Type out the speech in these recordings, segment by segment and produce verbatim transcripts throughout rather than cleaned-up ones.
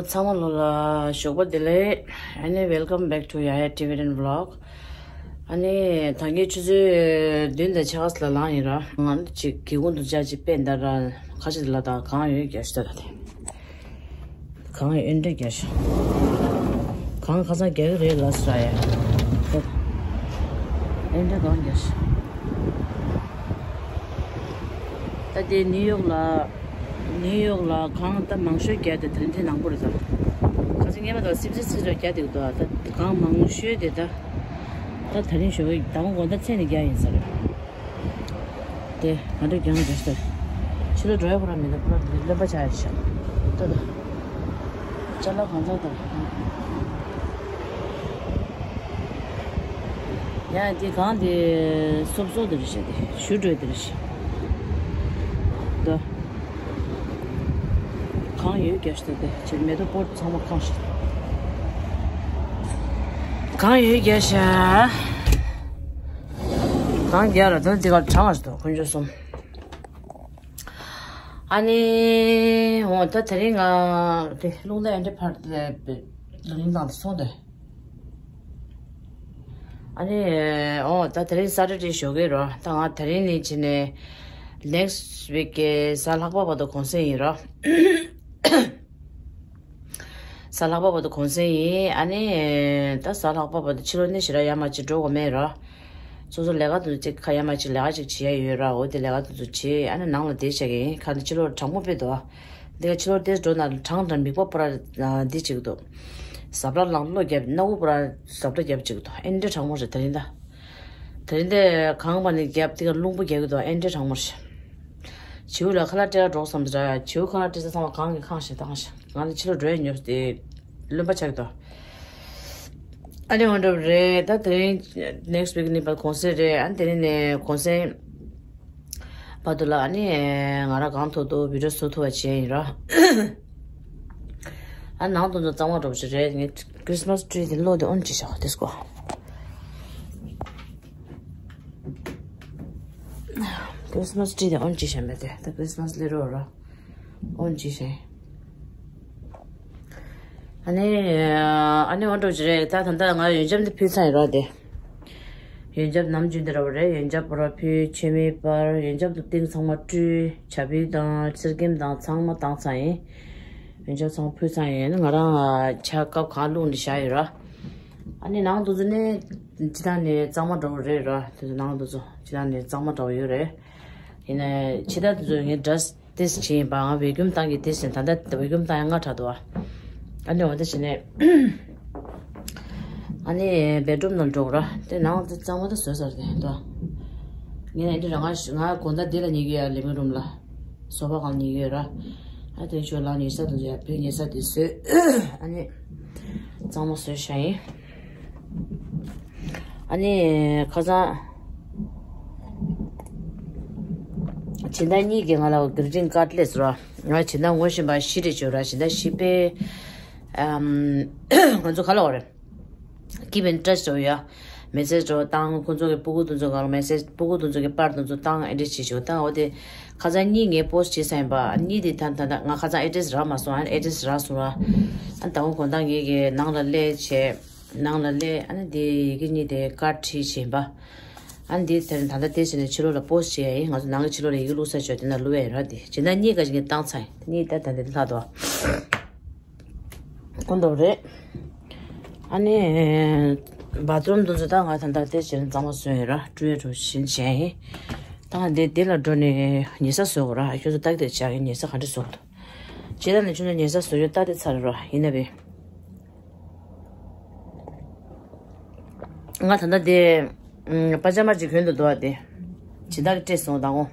ཚང་མ་ལོ་ལ་ཞོགས་པ་བདེ་ལེགས། ཨ་ནི་welcome back to Yaya Tibetan vlog. ཨ་ནི་ད་གིན་ཆུ་ཚོད་བདུན་དང་ཕྱེད་ཀ་ཙམ་ལ་ལངས་ཡིན་ར། ང་ཅིག་སྒེའུ་ཁུང་དུ་བཅར་ཅིག་པད་ཟླ་ར་ཁ་ཆེ་ལ་དང་གང་ཡོད་རྒྱ་ཤོད་ད་དེ། གང་ཡོད་འདྲ་རྒྱ་ཤོད། གང་ཁ་སང་རྒྱ་གི་རེད་ལ་ས་ཡ། འདྲ་གང་རྒྱ་ཤོད། ད་དེ་ནིའུ་ཡོག་ལ། ནིའུ་ཡོག་ལ་གང་ད་མང་ཤོས་རྒྱ་དེ་དེ་རིང་དེ་ནང་པོ་རེད་ད། ཁ་སང་ངས་མ་ད་སིབ་སིབ་སིབ་རེ་རྒྱ་དེ་འདུག་ད་གང་མང་ཤོས་དེ་ད། ད་དེ་རིང་ཞོགས་ཀྱི་ད་དགོང་དགོང་ད་ཚེ་ནས་རྒྱ་ཡིན་ས་རེད། དེ་ང་ཚོ་རྒྱང་རྒྱ་ཤོད། ཕྱི་ལོགས་འགྲོ་ཡ་ཁོ་རང་མི་འདུག་ཁོ་རང་རློན་པ་ཆགས་ཡ་ཤག་ལྟོས་དང་། ཅ་ལག་གང་ཚང་དང་། ཡ་དེ་གང་དེ་སོབ་སོབ་དེ་རེད་ཤག་དེ་ཞུ་འགྲོ་ཡ་དེ་རེད་ཤག་ལྟོས། གང་ཡོད་རྒྱ་ཤོད་དེ་ཕྱིར་མེ་ཏོག་པོ་ཚང་མ་གང་ཤག་གང་ཡོད་རྒྱ་ཤོད། གང་རྒྱ་ར་དོན་དེ་ག་གྲང་བ་ཞིག་འདུག་དཀོན་མཆོག་གསུམ། ཨ་ནི། འོ་ད་དེ་རིང་ང་དེ་རླུང་རྟ་ཨེ་འདྲ་ཕར་ལ་ལུང་དང་དེ་སོང་དེ། ཨ་ནི། འོ་ད་དེ་རིང་ས་ཊར་ཌེ་ཞོགས་ཀས་རོ། ད་ང་དེ་རིང་ནས་བྱས་ནས་ནེག་སི་ཊི་ཝིག་གི་གཟའ་ལྷག་པ་བར་དུ་གུང་སེང་ཡིན་རོ། གཟའ་ལྷག་པ་བར་དུ་གུང་སེང་ཡིན། ཨ་ནི། ད་གཟའ་ལྷག་པ་བར་དུ་ཕྱི་ལོགས་ནས་ཞེ་དྲག་ཡར་མར་ཅིག་འགྲོ་དགོས་མེད་རོ། སོ་སོ་ལས་ཀ་དེ་ཚོ་ཅིག་ཁ་ཡར་མར་ཅིག་ལས་ཀ་ཅིག་བྱེད་ཡ་ཡོད་ར། འོ་དེ་ལས་ཀ་དེ་ཚོ་བྱེད། ཨ་ནི་ནང་ལ་བསྡད་བྱ་གི་ཡིན། ཁ་ནི་ཕྱི་ལོགས་གྲང་མོ་དཔེ་འདུག་འདི་ག་ཕྱི་ལོགས་དེ་འགྲོ་ན་གྲང་དང་མིག་པ་པོ་ར་འདི་ཅིག་འདུག་ཟབ་ར་ལང་བློ་རྒྱབ་སྣ་བུག་པོ་ར་ཟབ་ར་རྒྱབ་ཅིག་འདུག་ཨེ་འདྲ་གྲང་མོ་རེད་དེ་རིང་ད། དེ་རིང་དེ་གངས་པ་ནི་རྒྱབ་དེ་ག་རླུང་པོ་རྒྱག་གི་འདུག་ཨེ་འདྲ་གྲང་མོ་རེད། བྱིའུ་ལ་ཁ་ལག་སྤྲད་ག་འགྲོ་བསམ་ཟེར། བྱིའུ་ཁ་ལག་སྤྲད་ས་ཚང་མ་གངས་ཀྱིས་ཁེངས་ཤིང་བཏང་ཤིང་། ང་ནི་ཕྱི་ལོགས་འགྲོ་ཡ་ཉོབ་སྟེ་རློན་པ་ཆགས་འདུག་ཨ་ནི་འོ་འདྲ་རེད། ད་དེ་རིང་ནེག་སི་ཊི་ཝིག་ནི་བར་གུང་སེང་རེད། ཨ་ནི་དེ་རིང་ནས་གུང་སེང་བར་དུ་ལ་ཨ་ནི་ང་རང་གང་ཐུབ་ཐུབ་བི་ཌི་ཡོ་བཟོ་ཐུབ་པ་བྱས་ཡིན་ར། ཨ་ནང་དུ་ཚོ་གཙང་མ་འགྲོ་བ་ཞིག་རེད། ངས་ཁྲི་སི་མ་སི་ཊི་རི་དེ་བློ་དེ་ཨོན་ཅི་བྱ་བ་དེ་སྐོ། ཁྲི་སི་མ་སི་ཊི་རི་དེ་ཨོན་ཅི་བྱ་མེད་དེ། ད་ཁྲི་སི་མ་སི་སླེབས་རོགས་ར། ཨོན་ཅི་བྱ། ཨ་ནི། ཨ་ནི་ཨོན་འགྲོ་བ་ཞིག་རེད། ད་ད་ལྟ་ང་ཡོན་ཆབ་འདི་ཕུལ་ཚར་ཡིན་ར་དེ། ཡོན་ཆབ་ནམ་རྒྱུན་འདི་ར་བ་རེད། ཡོན་ཆབ་པོ་ར་ཕུལ། མཆོད་མེ་སྤར། ཡོན་ཆབ་ཏུ་ཏིང་ཚང་མ་སྤྲུལ། ཇ་ཕུད་དང་ཚིར་སྐྱེམས་དང་ཚང་མ་བཏང་ཚར་ཡིན། ཡོན་ཆབ་ཚང་མ་ཕུལ་ཚར་ཡིན། ང་རང་ཇ་ཀབ་གང་བླུགས་ནས་བཞག་ཡོད་ར། ཨ་ནི་ནང་དུ་ཚོ་ནས་ཇི་ལྟར་ནས་གཙང་མ་འདྲ་བོ་རེད་ར། དེ་ཚོ་ནང་དུ་ཚོ་ཇི་ལྟར་ནས་གཙང་མ་འདྲ་བོ་ཡོད་རེད། ཡིན་ནའི་ཕྱི་ཟླ་དེ་ཚོ་ངས་འདྲ་ཏེས་བྱས་ཡིན་པ། ང་བེ་ཀུམ་བཏང་གི་ཏེས་བྱས། ད་ལྟ་བེ་ཀུམ་བཏང་ཡ་སྔ་དྲགས་འདུག་ཨ། ཨ་ནི་འོ་ད་བྱས་ནས། ཨ་ནི་བེད་རུམ་ནང་འགྲོ་ར། དེ་ནང་དུ་གཙང་མ་ད་བཟོས་ཚར་ཏེ་འདུག་ངས་ནི་འདི་རང་ང་ང་དགོང་དག་འདི་ལ་ཉལ་གི་ཡ། ལི་ཝིང་རུམ་ལ་སོ་ཕ་སྒང་ཉལ་གི་ཡོད་ར། ཨ་དེ་ཞོར་ལ་ཉལ་ས་དེ་ཚོ་ཡ་བུ་ཉལ་ས་དེ་བཟོས། ཨ་ནི་གཙང་མ་བཟོས་བཞག་ཡིན། ཨ་ནི་ཁ་སང་། སྦྱིན་བདག་གཉིས་ཀྱིས་ང་ལ་གི་རི་ཊིང་ཀཱཌ་སླེབས་སོང་ར། ང་སྦྱིན་བདག་ངོ་ཤེས་པ་བཞི་རེ་བྱོས་ར། སྦྱིན་བདག་བཞི་པས། ཨམ། ང་ཚོ་ག་ལ་འོ་རེད། Keep in touch འགྲོ་ཡ། མེ་སེ་ཇི་འགྲོ་བཏང་། ཁོ་ཚོ་གི་སྤུ་གུ་དེ་ཚོ་ག་ལ་མེ་སེ་ཇི། སྤུ་གུ་དེ་ཚོ་གི་པར་དེ་ཚོ་བཏང་། ཨེ་འདྲ་བྱེད་བྱེད་བཏང་། འོ་དེ་ཁ་སང་གཉིས་ངས་པོ་སི་ཊི་བྱས་ཚར་ཡིན་པ། གཉིས་དེ་ད་ད་ད་ང་ཁ་སང་ཨེ་ཌི་རེ་སི་རག་མ་སོང་། ཨ་ནི་ཨེ་ཌི་རེ་སི་རག་སོང་ར། ཨ་ནི་ད་འོ་དགོང་དག་ངས་གི་ནང་ལ་སླེབས་བྱས། ནང་ལ་སླེབས། ཨ་ནི་དེ་ཡི་གེ་གཉིས་དེ་ཀཱཌ་བྲིས་བྱས་ཡིན་པ། ཨ་ནི་དེ་དེ་ད་ལྟ་དེ་བྱས་ནས་ཕྱི་ལོགས་ལ་པོ་སི་ཊི་བྱས་ཡ་ཡིན། ང་ཚོ་ནང་གི་ཕྱི་ལོགས་ལ་ཡི་གེ་བླུགས་ས་བྱོས་དེ་ན་བླུགས་ཡ་ཡིན་ར། དེ་སྦྱིན་བདག་གཉིས་ཀ་ཅིག་ངས་བཏང་ཚར་ཡིན། གཉིས་ད་ད་འདི་ལྷག་འདུག་ཁོ་འདྲ་རེད། ཨ་ནི། བཱ་ཐི་རུམ་དེ་ཚོ་ད་ང་ད་ལྟ་དེ་བྱས་ནས་གཙང་མ་བཟོས་ཡོད་ར། བཀྲུ་ཡ་བཀྲུ་བཞིན་བྱས་ཡིན། ད་ང་འདི་འདི་ལ་འགྲོ་ནས་ཉལ་ས་བཟོ་དགོས་ར། ཁྱོད་ཚོ་ལྟ་གི་བྱ་གི་ཉལ་ས་ག་འདྲ་བཟོ་དགོས་འདུག་ཇི་ལྟར་ནས་ཁྱོད་ཚོ་ཉལ་ས་བཟོ་རྒྱུ་ལྟ་དེ་ཚར་ར། ཡིན་ན་བས། ང་ད་ལྟ་དེ་ཨམ། པ་ཇ་མ་ཅིག་གྱོན་དུ་འདུག་ཨ། དེ་སྦྱིན་བདག་གིས་སྤྲད་སོང་། ད་འོ།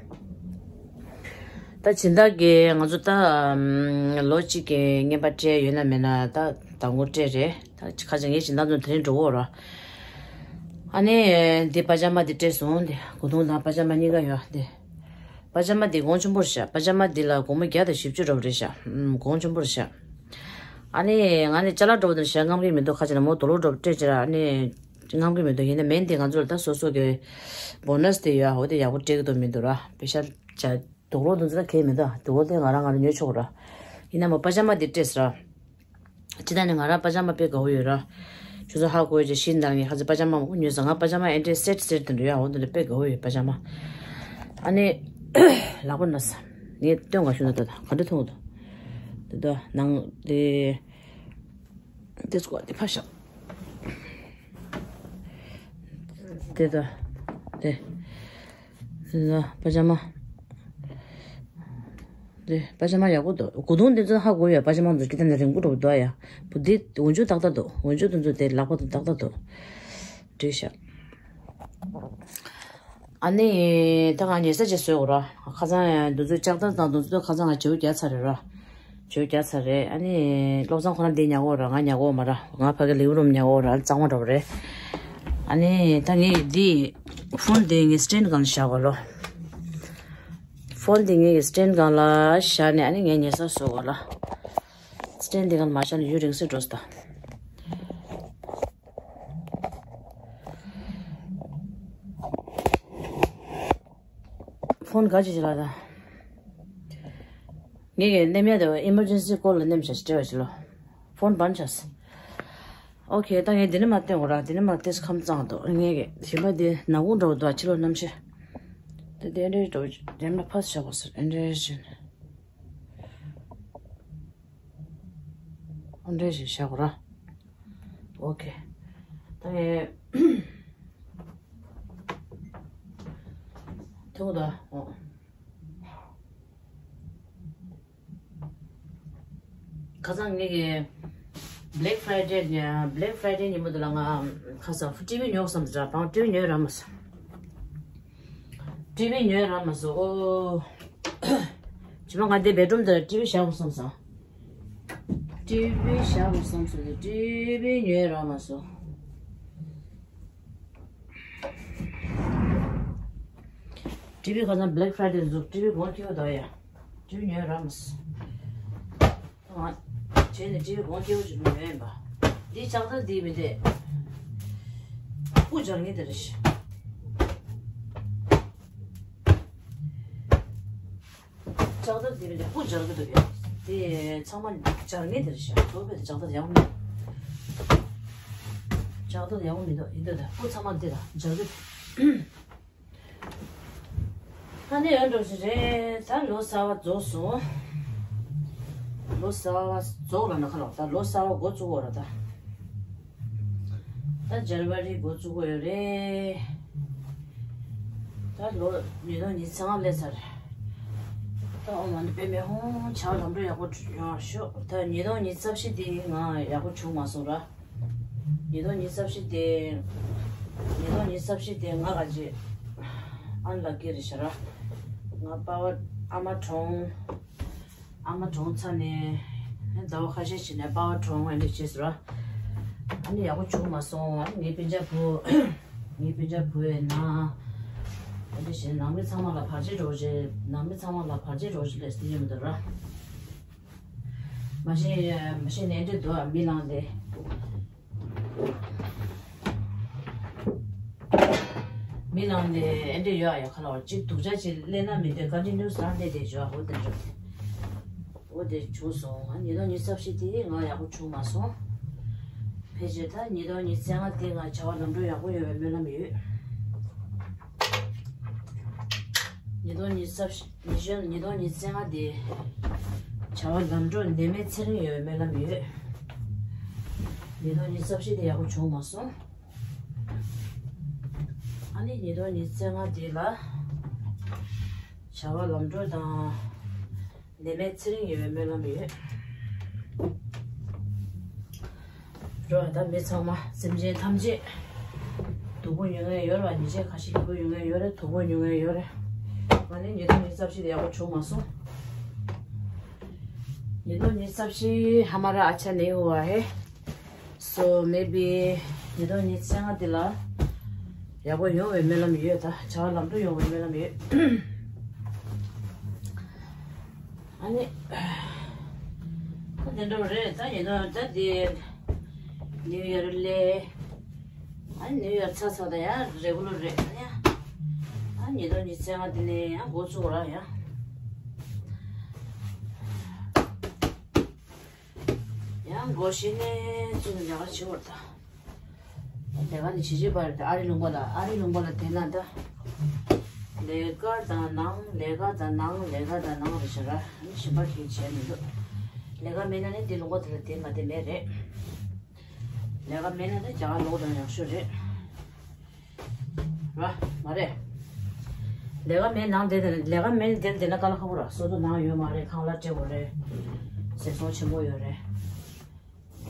ད་སྦྱིན་བདག་གིས་ང་ཚོ་ད་ཨམ། ལོ་གཅིག་གི་རྔན་པ་སྤྲད་ཡོད་ན་མེད་ན་ད་ད་དགོང་སྤྲད་རེད། ད་ཁ་ཅིག་ངའི་སྦྱིན་བདག་ཚོ་དེ་རིང་འགྲོ་གི་ཡོད་ར། ཨ་ནི་འདི་པ་ཇ་མ་འདི་སྤྲད་སོང་། འདི་གོས་ཐུང་དང་པ་ཇ་མ་གཉིས་ཀ་ཡོད་འདི། པ་ཇ་མ་འདི་གོང་ཆེན་པོ་རེད་ཤག་པ་ཇ་མ་འདི་ལ་སྒོར་མོ་བརྒྱ་དང་བཞི་བཅུ་འགྲོ་བ་རེད་ཤག་ཨམ། གོང་ཆེན་པོ་རེད་ཤག་ཨ་ནི་ང་ནི་ཅ་ལག་འགྲོ་བ་དེ་ཞེ་དྲག་རྔམ་གི་མི་འདུག་ཁ་ཅིག་ན་མོ་དུག་ལོག་འགྲོ་བ་སྤྲད་ཅིག་ར། ཨ་ནི་རྔམ་གི་མི་འདུག་ཡིན་ན་མེད་འདི་ང་ཚོ་ལ་ད་སོ་སོ་གི་བོ་ནས་དེ་ཡོད། འོ་དེ་ཡག་པོ་སྤྲད་གི་འདུག་མི་འདུག་ར། པེ་ཤ་ཅ་དུག་ལོག་དེ་ཚོ་ད་གས་མི་འདུག་དུག་ལོག་དེ་ང་རང་ང་རང་ཉོས་ཆོག་ར། ཡིན་ན་མོ་པ་ཇ་མ་འདི་སྤྲད་ཟེར་ར། ཅི་ད་ནི་ང་རང་པ་ཇ་མ་དཔེ་དགའ་བོ་ཡོད་ར། ཁྱོད་ཚོ་ཧ་གོ་ཡོད་ཅེས་ཤིན་དང་ངས་ཁ་ཚ་པ་ཇ་མ་མང་པོ་ཉོས་ཟ། ང་པ་ཇ་མ་ཨེ་འདྲས་སེ་ཊི་སེ་ཊི་དེ་འདྲ་ཡོད་ཨ། འོ་དེ་འདྲ་དཔེ་དགའ་བོ་ཡོད་པ་ཇ་མ། ཨ་ནི་ལག་པ་ན་ས། ངས་སྟོན་ག་ཤུ་ན་ད་ད་ག་འདྲ་མཐོང་འདུག་དེ་ད་ནང་དེ། དེ་སྐོར་དེ་ཕ་ཤག་དེ་ད་དེ། དེ་ད་པ་ཇ་མ། དེ་པ་ཇ་མ་ཡག་པོ་འདུག་གོ་དུང་དེ་ཚོ་ཧ་གོ་ཡོད། པ་ཇ་མ་འདུག་ཀི་ད་ནི་རིང་པོ་འགྲོ་འདུག་ཡ། བུ་དེ་འོན་ཆུ་ཏག་ཏག་འདུག་འོན་ཆུ་དེ་ཚོ་དེ་ལག་པ་དང་ཏག་ཏག་འདུག་འགྲིག་ཤག་ཨ་ནི་ད་ང་ཉལ་ས་ཅིག་བཟོས་དགོས་ར། ཁ་སང་ཡང་འདི་ཚོ་ལྕགས་ཐག་དང་འདི་ཚོ་ཁ་སང་ང་བྱེའུ་བརྒྱབ་ཚར་རེད་ར། བྱེའུ་བརྒྱབ་ཚར་རེད། ཨ་ནི་བློ་བཟང་ཁོ་རང་འདི་ཉལ་གོ་ར། ང་ཉལ་གོ་མ་ར། ང་ཕ་གི་ལིབ་རུམ་ཉལ་གོ་ར། གཙང་མ་འདྲ་བོ་རེད། ཨ་ནི་ད་ངས་འདི་ཕོན་འདི་ངས་སི་ཊེན་ཌི་སྒང་ལ་བཞག་གོ་ལོ། ཕོན་འདི་ངས་སི་ཊེན་ཌི་སྒང་ལ་བཞག་ནས་ཨ་ནི་ངས་ཉལ་ས་བཟོ་གོ་ལ། སི་ཊེན་ཌི་འདི་སྒང་ལ་མ་བཞག་ན་ཡུན་རིང་སེ་འགྲོ་སྲིད་ད། ཕོན་ག་ཅི་ཅི་ལ་ད། ངས་ཀྱི་མནན་ཡ་དེ་ཨི་མར་ཇེན་སི་ཀོལ་ལ་མནན་བྱ་ཞིག་སྤྲད་བ་ཞིག་ལོ། ཕོན་བན་བྱ་སི། ཨོ་ཁེ་ད་ངས་འདི་ནས་མ་བསྟན་གོ་ར། འདི་ནས་མ་བསྟན་ཁམས་གཙང་འདུག་ངས་ཀྱི་ཞིམ་པ་འདི་ནག་ཁུང་འདྲ་བོ་འདུག་ཕྱི་ལོགས་གནམ་གཤིས། དེ་དེ་འདྲའི་འགྲོ་རྒྱབ་ན་ཕ་སི་བྱ་དགོས་ཟེར་ཨེ་འདྲའི་བཞིན། ཨོ་འདྲ་ཞིག་བཞག་གོ་ར། ཨོ་ཁེ། ད་ངས་ཐུག་ད། ཨོ། ཁ་སང་ངེད་ཀྱི་Black Friday ཉ་Black Friday ཉིན་མོ་དེ་ལ་ང་ཁ་སང་ཊི་ཝི་ཉོ་བསམ་ཟེར། བང་ཊི་ཝི་ཉོས་ར་མ་སོང་། ཊི་ཝི་ཉོས་ར་མ་སོང་། ཨོ། ཇི་མ་ང་དེ་བེད་རུམ་དེར་ཊི་ཝི་བཞག་དགོས་བསམ་སོང་། ཊི་ཝི་བཞག་དགོས་བསམ་སོང་། ཊི་ཝི་ཉོས་ར་མ་སོང་། ཊི་ཝི་ཁ་སང་Black Friday འཛུགས། ཊི་ཝི་གོང་ཁེ་བོ་དོ་ཡ། ཊི་ཝི་ཉོས་ར་མ་སོང་། ང་བྱས་ནས་ཊི་ཝི་གོང་ཁེ་བོ་ཅིག་ཉོས་ཡིན་པ། འདི་ལྕགས་ཐག་འདི་མི་འདེད། སྤུ་སྦྱར་ངེས་དེ་རེད་ཤག་ལྕགས་ཐག་འདི་མི་འདེད། སྤུ་སྦྱར་གི་འདུག་ཡ། དེ་ཚང་མ་སྦྱར་ངེས་དེ་རེད་ཤག་གཙོ་བོ་དེ་ལྕགས་ཐག་ཡག་པོ་མི་འདུག་ལྕགས་ཐག་ཡག་པོ་མི་འདུག་ཡིན་འདུག་ད་སྤུ་ཚང་མ་འདི་ལ་སྦྱར་གི་འདུག་ཨ་ནི་ཡོད་འགྲོ་ཞིག་རེད། ད་ལོ་གསར་བ་རྫོགས་སོང་། ལོ་གསར་བ་རྫོགས་ལ་ན་ཁ་ལོ། ད་ལོ་གསར་བ་འགོ་བཙུགས་འོ་ར་ད། ད་ཇན་ཝ་རི་འགོ་བཙུགས་འོ་ཡོད་རེད། ད་ལོ་ཉིས་སྟོང་ཉི་ཤུ་རྩ་ལྔ་སླེབས་ཚར། ད་ཨོ་མ་འདི་དཔེ་མེད་ཧོང་བྱ་བ་ལམ་འགྲོ་ཡག་པོ་ཡོང་ཤོག་ད་ཉིས་སྟོང་ཉི་ཤུ་རྩ་བཞི་འདི་ང་ཡག་པོ་བྱུང་མ་སོང་ར། ཉིས་སྟོང་ཉི་ཤུ་རྩ་བཞི་དེ། ཉིས་སྟོང་ཉི་ཤུ་རྩ་བཞི་དེ་ང་ག་ཅི། ཨན་ལ་ཀི་རེད་ཤག་ར། ང་པ་ཝར་ཨ་མ་གྲོངས། ཨ་མ་གྲོངས་ཚར་ནས་ཟླ་བ་ཁ་ཤས་ཤིག་ནས་པ་ཝར་གྲོངས། ཨ་ནི་བྱས་ཟེར་ར། ཨ་ནི་ཡག་པོ་བྱུང་མ་སོང་། ཨ་ནི་ངའི་སྤུན་ཀྱག་བུ། ངའི་སྤུན་ཀྱག་བུ་ཡིན་ན། ཨ་ནི་བྱས་ནང་མི་ཚང་མ་ལ་བར་ཆད་འགྲོ་བྱས། ནང་མི་ཚང་མ་ལ་བར་ཆད་འགྲོ་བྱས་ལས་སྟེར་ཡོང་གི་འདུག་ར། མ་གཞི་མ་གཞི་ནས་འདྲི་འདུག་མི་ལངས་ཏེ། མི་ལངས་ཏེ་འདྲི་ཡོད་ཡ། ཁ་ལ་བ་གཅིག་སྡུག་ཅག་ཅིག་ལས་ན་མི་འདོད། ཀ་ཊི་ནིའུ་སི་རང་བསྡད་དེ་ཡོད། འོ་དེ་འདྲ་འོ་དེ་བྱུང་སོང་། ང་ཉིས་སྟོང་ཉི་ཤུ་རྩ་བཞི་དེ་ང་ཡག་པོ་བྱུང་མ་སོང་། ཕལ་ཆེར་ད་ཉིས་སྟོང་ཉི་ཤུ་རྩ་ལྔ་དེ་ང་བྱ་བ་ལམ་འགྲོ་ཡག་པོ་ཡོང་བའི་སྨོན་ལམ་ཡོད། ཉིས་སྟོང་ཉི་ཤུ་རྩ་བཞི། ཉི་ཤུ། ཉིས་སྟོང་ཉི་ཤུ་རྩ་ལྔ་དེ་བྱ་བ་ལམ་འགྲོ་ནད་མེད་ཚེ་རིང་ཡོང་བའི་སྨོན་ལམ་ཡོད། ཉིས་སྟོང་ཉི་ཤུ་རྩ་བཞི་དེ་ཡག་པོ་བྱུང་མ་སོང་། ཨ་ནི་ཉིས་སྟོང་ཉི་ཤུ་རྩ་ལྔ་དེ་ལ་བྱ་བ་ལམ་འགྲོ་དང་། ནད་མེད་ཚེ་རིང་ཡོང་བའི་སྨོན་ལམ་ཡོད། འགྲོ་བ་དང་མི་ཚང་མ་སེམས་ཅན་ཐམས་ཅད་སྡུག་པོ་མྱོང་མཁན་ཡོད་རེད་བ། ཉིན་ཤས་ཁ་ཤས་སྐྱིད་པོ་ཡོང་མཁན་ཡོད་རེད། སྡུག་པོ་མྱོང་མཁན་ཡོད་རེད། ང་ནི་ཉིས་སྟོང་ཉི་ཤུ་རྩ་བཞི་དེ་ཡག་པོ་བྱུང་མ་སོང་། ཉིས་སྟོང་ཉི་ཤུ་རྩ་བཞི་ཧ་མ་ར་ཨ་ཆ་ནི་ཧུ་ཨ་ཧེ། So maybe ཉིས་སྟོང་ཉི་ཤུ་རྩ་ལྔ་དེ་ལ་ཡག་པོ་ཡོང་བའི་སྨོན་ལམ་ཡོད། ད་བྱ་བ་ལམ་འགྲོ་ཡོང་བའི་སྨོན་ལམ་ཡོད། ཨ་ནི། ད་དེ་འདྲ་རེད། ད་ཡིན་ན་ད་དེ་ནིའུ་ཡར་ལས། ཨ་ནི་ནིའུ་ཡར་ཚར་ཚར་ད་ཡང་རེ་གུ་ལར་རེད་ད་ཡང་། ཨ་ཉིས་སྟོང་ཉི་ཤུ་རྩ་ལྔ་དེ་ནས་ཡང་འགོ་ཚུགས་ར་ཡང་། ཡ། སྒོ་ཕྱེ་ནས་ཚུར་ལས་ཀ་བྱེད་བར་ད། ལས་ཀ་ནི་བྱེད་བྱེད་པར་ད་ཨ་རི་ལུང་པ་ལ་ཨ་རི་ལུང་པ་ལ་བསྡད་ན་ད། ལས་ཀ་དང་ནང་ལས་ཀ་དང་ནང་ལས་ཀ་དང་ནང་རེ་བྱ་ར་ནི་གཞན་པ་གིས་བྱས་མི་འདུག་ལས་ཀ་མེད་ན་ནི་འདི་ལུང་པ་དེ་ལ་བསྡད་མ་བསྡད་མེད་རེད། ལས་ཀ་མེད་ན་ད་རྒྱ་གར་ལོག་ན་ཡག་ཤོས་རེད། ར། མ་རེད། ལས་ཀ་མེད་ནང་དེ་དེ་ལས་ཀ་མེད་དེ་དེ་ན་དཀའ་ལས་ཁག་པོ་ར། སོ་སོ་ནང་ཡོད་མ་རེད། ཁང་གླ་སྤྲད་དགོས་རེད། ཟས་སོང་ཆེན་པོ་ཡོད་རེད།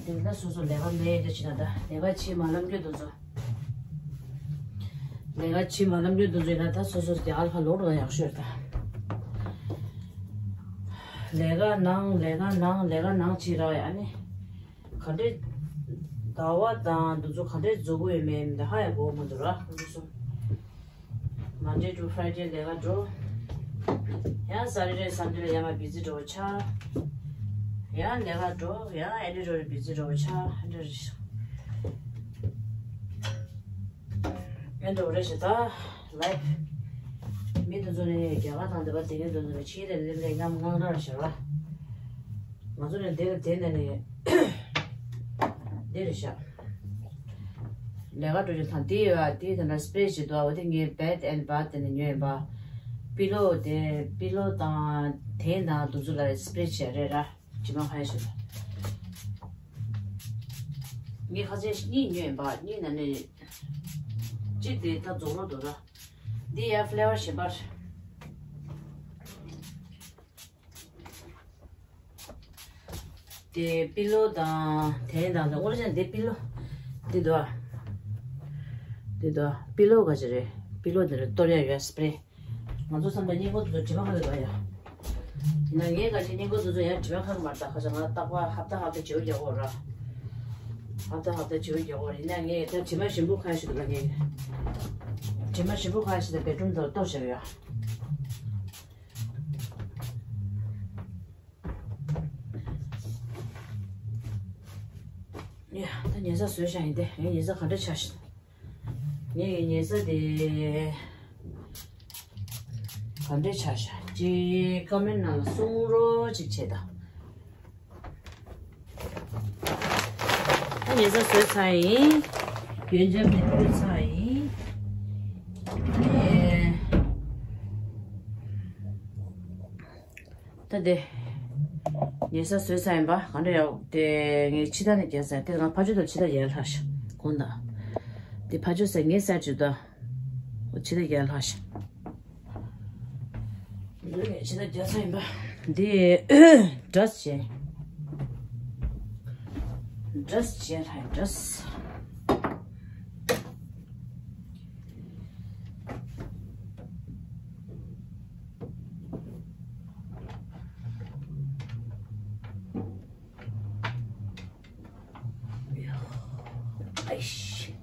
དེ་ན་སོ་སོ་ལས་ཀ་མེད་དེ་བྱེད་ན་ད་ལས་ཀ་བྱེད་མ་ལབ་རྒྱུ་དེ་ཚོ། ལས་ཀ་བྱེད་མ་ལབ་རྒྱུ་དེ་ཚོ་ཡིན་ན་ད་སོ་སོ་རྒྱ་གར་ལ་ལོག་འགྲོ་ན་ཡག་ཤོས་རེད་ད། ལས་ཀ་ནང་ལས་ཀ་ནང་ལས་ཀ་ནང་བྱེད་ར་ཡ་ནི། ག་འདྲས། ཟླ་བ་དང་འདི་ཚོ་ག་འདྲས་རྫོགས་ཀྱི་ཡོད་མེད་འདི་ཧ་ཡང་གོ་མི་འདུག་ར། འདི་ཚོ། Monday to Friday ལས་ཀ་འགྲོ། ཡང་Saturday Sunday ལ་ཡང་མ་བི་ཛི་འགྲོ་ཆགས། ཡང་ལས་ཀ་འགྲོ། ཡང་ཨེ་འདྲ་འགྲོ་རེད། བི་ཛི་འགྲོ་ཆགས། ཨེ་འདྲ་རེད། ཨེ་འདྲ་རེད་ཤག་ད། Life མི་འདི་ཚོ་ནི་རྒྱ་གར་དང་འདི་པ་དེ་གའི་འདི་ཚོ་ནི་ཕྱིའི་ལས་ལས་ལས་ཉམས་དངངས་སྐྲག་ཤར་བ། ང་ཚོ་ནི་འདི་ལ་དེ་ནས་ནི་འདི་རེད་ཤག་ལས་ཀ་འགྲོ་རྒྱུ་དང་དེ་ཡོད་ཨ། དེ་དེ་འདྲ་སི་པེ་རེ་བྱེད་འདུག་ཨ། འོ་དེ་ངས་Bath and Body དེ་ནས་ཉོས་ཡིན་པ། པི་ལོ་དེ་པི་ལོ་དང་དེ་དང་འདི་ཚོ་ལ་སི་པེ་རེ་བྱས་རེད་ར། དྲི་མ་ཁ་ཡ་ཞིག་ངས་ཁ་ཆེ་གཉིས་ཉོས་ཡིན་པ། གཉིས་ནང་ནས་གཅིག་དེ་ད་རྫོགས་རོགས་འདུག་ར། འདི་ཡ་ཕི་ལེ་ཝར་གཞན་པར། དེ་པི་ལོ་དང་དེ་དང་དེ་ཨོ་རི་ཇིན་དེ་པི་ལོ། འདི་འདུག་ཨ། འདི་འདུག་ཨ། པི་ལོ་ག་ཅི་རེད། པི་ལོ་འདི་རེད། གཏོར་ཡ་ཡོད་སི་པེ་རེ། ང་ཚོ་བསམ་པའི་སྙིང་པོ་དེ་ཚོ་དྲི་མ་ཁ་གི་འདུག་ཡ། ཡིན་ན་ངས་ག་ཅི་སྙིང་པོ་དེ་ཚོ་ཡང་དྲི་མ་ཁ་གི་མ་རེད། ད་ཁ་ཆ་ང་རྟག་པར་ཧབ་ཏ་ཧབ་ཏ་བྱེའུ་རྒྱག་གོ་ར། ཧབ་ཏ་ཧབ་ཏ་བྱེའུ་རྒྱག་གོ་ར། ཡིན་ན་ངས་ད་དྲི་མ་ཞིམ་པོ་ཁ་ཞིག་འདུག་ལ་ངས། དྲི་མ་ཞིམ་པོ་ཁ་ཞིག་ད་བེད་རུམ་དུ་གཏོར་བྱ་གི་ཡ། ཡ། ད་ཉལ་ས་བཟོས་བཞག་ཡིན་ཏེ། ངའི་ཉལ་ས་ག་འདྲ་ཆགས་ཤག་ངའི་ཉལ་ས་དེ་ག་འདྲ་ཆགས་ཤག་ཅིག་ཀོ་མེན་ནང་ལ་གསུང་རོགས་ཅིག་བྱེད་དང་། ད་ཉལ་ས་བཟོས་ཚར་ཡིན། རྒྱུན་འབྱམས་དེ་བཟོས་ཚར་ཡིན། ཨེ། ད་དེ། ཉལ་ས་བཟོས་ཚར་ཡིན་པ། ག་འདྲ་ཡོད་དེ། ངས་ཕྱི་ཐག་ནས་རྒྱག་ཚར། དེ་ང་ཕ་ཇོ་དང་ཕྱི་ཐག་ཡར་ལྷག་ཤག་གོང་དང་། དེ་ཕ་ཇོ་ཟེར་ངའི་སར་ཇོ་དང་། ཕྱི་ཐག་ཡར་ལྷག་ཤག་ཕྱི་ཐག་རྒྱག་ཚར་ཡིན་པ། འདི་ཌ་རེ་སི་བྱས། ཌ་རེ་སི་བྱས་ལྷག་ཌ་རེ་སི། ཨེ་ཤི།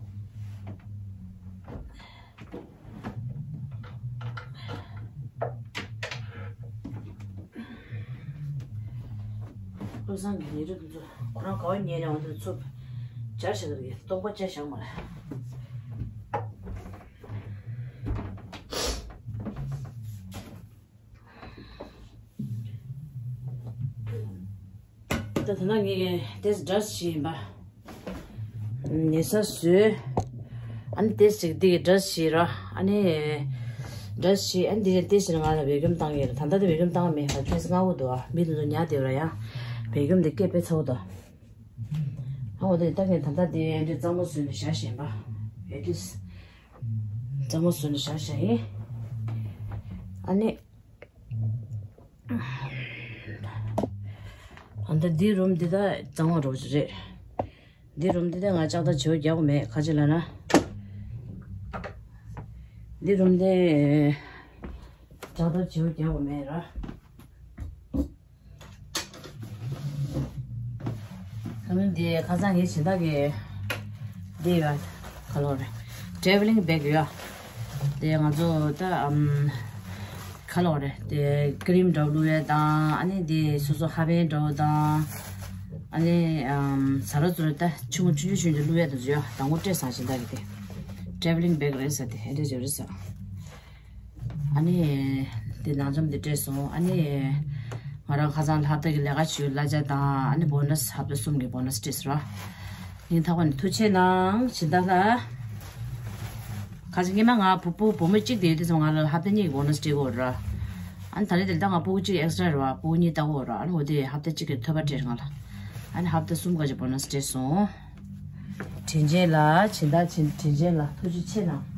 བློ་བཟང་གི་ཉེ་དུ་དེ་ཚོ་ཁོ་རང་ག་བ་ཉལ་ནས་འོང་དུས་ཚུར་སྦྱར་བྱ་གི་རེད། སྟོང་པ་བཅད་བཞག་མ་རེད། ད་ད་ནང་ངས་དེ་ཌ་རེ་སི་བྱས་ཡིན་པ། ཉལ་ས་བཟོས། ཨ་ནི་དེ་ཞིག་འདི་གི་ཌ་རེ་སི་བྱས་ར། ཨ་ནི་ཌ་རེ་སི་བྱས། ཨ་ནི་དེ་དེ་ཞིག་ང་ལ་བེ་ཀམ་བཏང་ཡོད་ར། ད་ལྟ་དེ་བེ་ཀམ་བཏང་མེད། ཧ་ཆོས་སྔ་བོ་འདུག་ཨ། མི་དེ་ཚོ་ཉལ་བསྡད་ར་ཡ། བེ་ཀམ་དེ་སྐད་དཔེ་ཚ་བོ་འདུག་ཨ་འོ་དེ་ད་ངས་ད་ལྟ་དེ་འདི་གཙང་མ་བཟོས་ནས་བཞག་བཞིན་པ། ཨེ་ཏིས། གཙང་མ་བཟོས་ནས་བཞག་བཞག་ཡིན། ཨ་ནི། ཨ་ད་འདི་རུམ་འདི་ད་གཙང་མ་རོགས་ཅིག་རེད། འདི་རུམ་འདི་ད་ང་ལྕགས་ཐག་བྱེའུ་རྒྱག་གི་མེད། ག་ཅི་ལབ་ན། འདི་རུམ་འདི་ལྕགས་ཐག་བྱེའུ་རྒྱག་གི་མེད་ར། ཨ་ནི་འདི་ཁ་སང་ངའི་སྦྱིན་བདག་གི་འདི་ཡོད། ག་ལོ་རེད། ཊེ་ཝེ་ལིང་བེག་ཡོད། དེ་ང་ཚོ་ད་ཨམ། ག་ལོ་རེད། དེ་ཀི་རིམ་འདྲ་བོ་བླུག་ཡས་དང་། ཨ་ནི་དེ་སོ་སོ་ཧ་པན་འདྲ་བོ་དང་། ཨ་ནི་ཨམ། ཟ་ར་བཟོ་ར་ད་ཆུང་ཆུང་ཆུང་ཆུང་ཆུང་བླུག་ཡས་དེ་ཚོ་ཡོད། དང་པོ་སྤྲད་སོང་སྦྱིན་བདག་གི་དེ། ཊེ་ཝེ་ལིང་བེག་རེད་ཟེར། དེ་ཨེ་འདྲ་ཅིག་རེད་ཟེར། ཨ་ནི་དེ་ནང་འཇམ་དེ་སྤྲད་སོང་། ཨ་ནི་ ང་རང་ཁ་སང་ལྷག་བསྡད་ཀྱི་ལས་ཀ་བྱེད་ཡུལ་གླ་ཆ་དང་ཨ་ནི་བོ་ནས་ཧབ་ཏ་གསུམ་གྱི་བོ་ནས་སྤྲད་སོང་ར། སྙིང་ཐག་པ་ནས་ཐུགས་རྗེ་གནང་། སྦྱིན་བདག་ལགས། ཁ་སང་སྔོན་མ་ང་བུ་བུ་བུ་མོ་གཅིག་དེ་ཡོད་དུས་ཙམ་ང་ལ་ཧབ་ཏ་གཉིས་ཀྱི་བོ་ནས་སྤྲད་ཀྱི་ཡོད་ར། ཨ་ནི་ད་རེས་དེ་ལྟ་ང་སྤུ་གུ་གཅིག་ཨེག་སི་ཊ་ར་བ་སྤུ་གུ་གཉིས་ལྟ་གི་ཡོད་ར། ཨ་ནི་འོ་དེ་ཧབ་ཏ་གཅིག་གི་ཐོལ་པ་སྤྲད་ང་ལ། ཨ་ནི་ཧབ་ཏ་གསུམ་ག་ཅིག་བོ་ནས་སྤྲད་སོང་། དྲིན་ཆེན་ལ་སྦྱིན་བདག་དྲིན་དྲིན་ཆེན་ལ་ཐུགས་རྗེ་ཆེ་གནང་།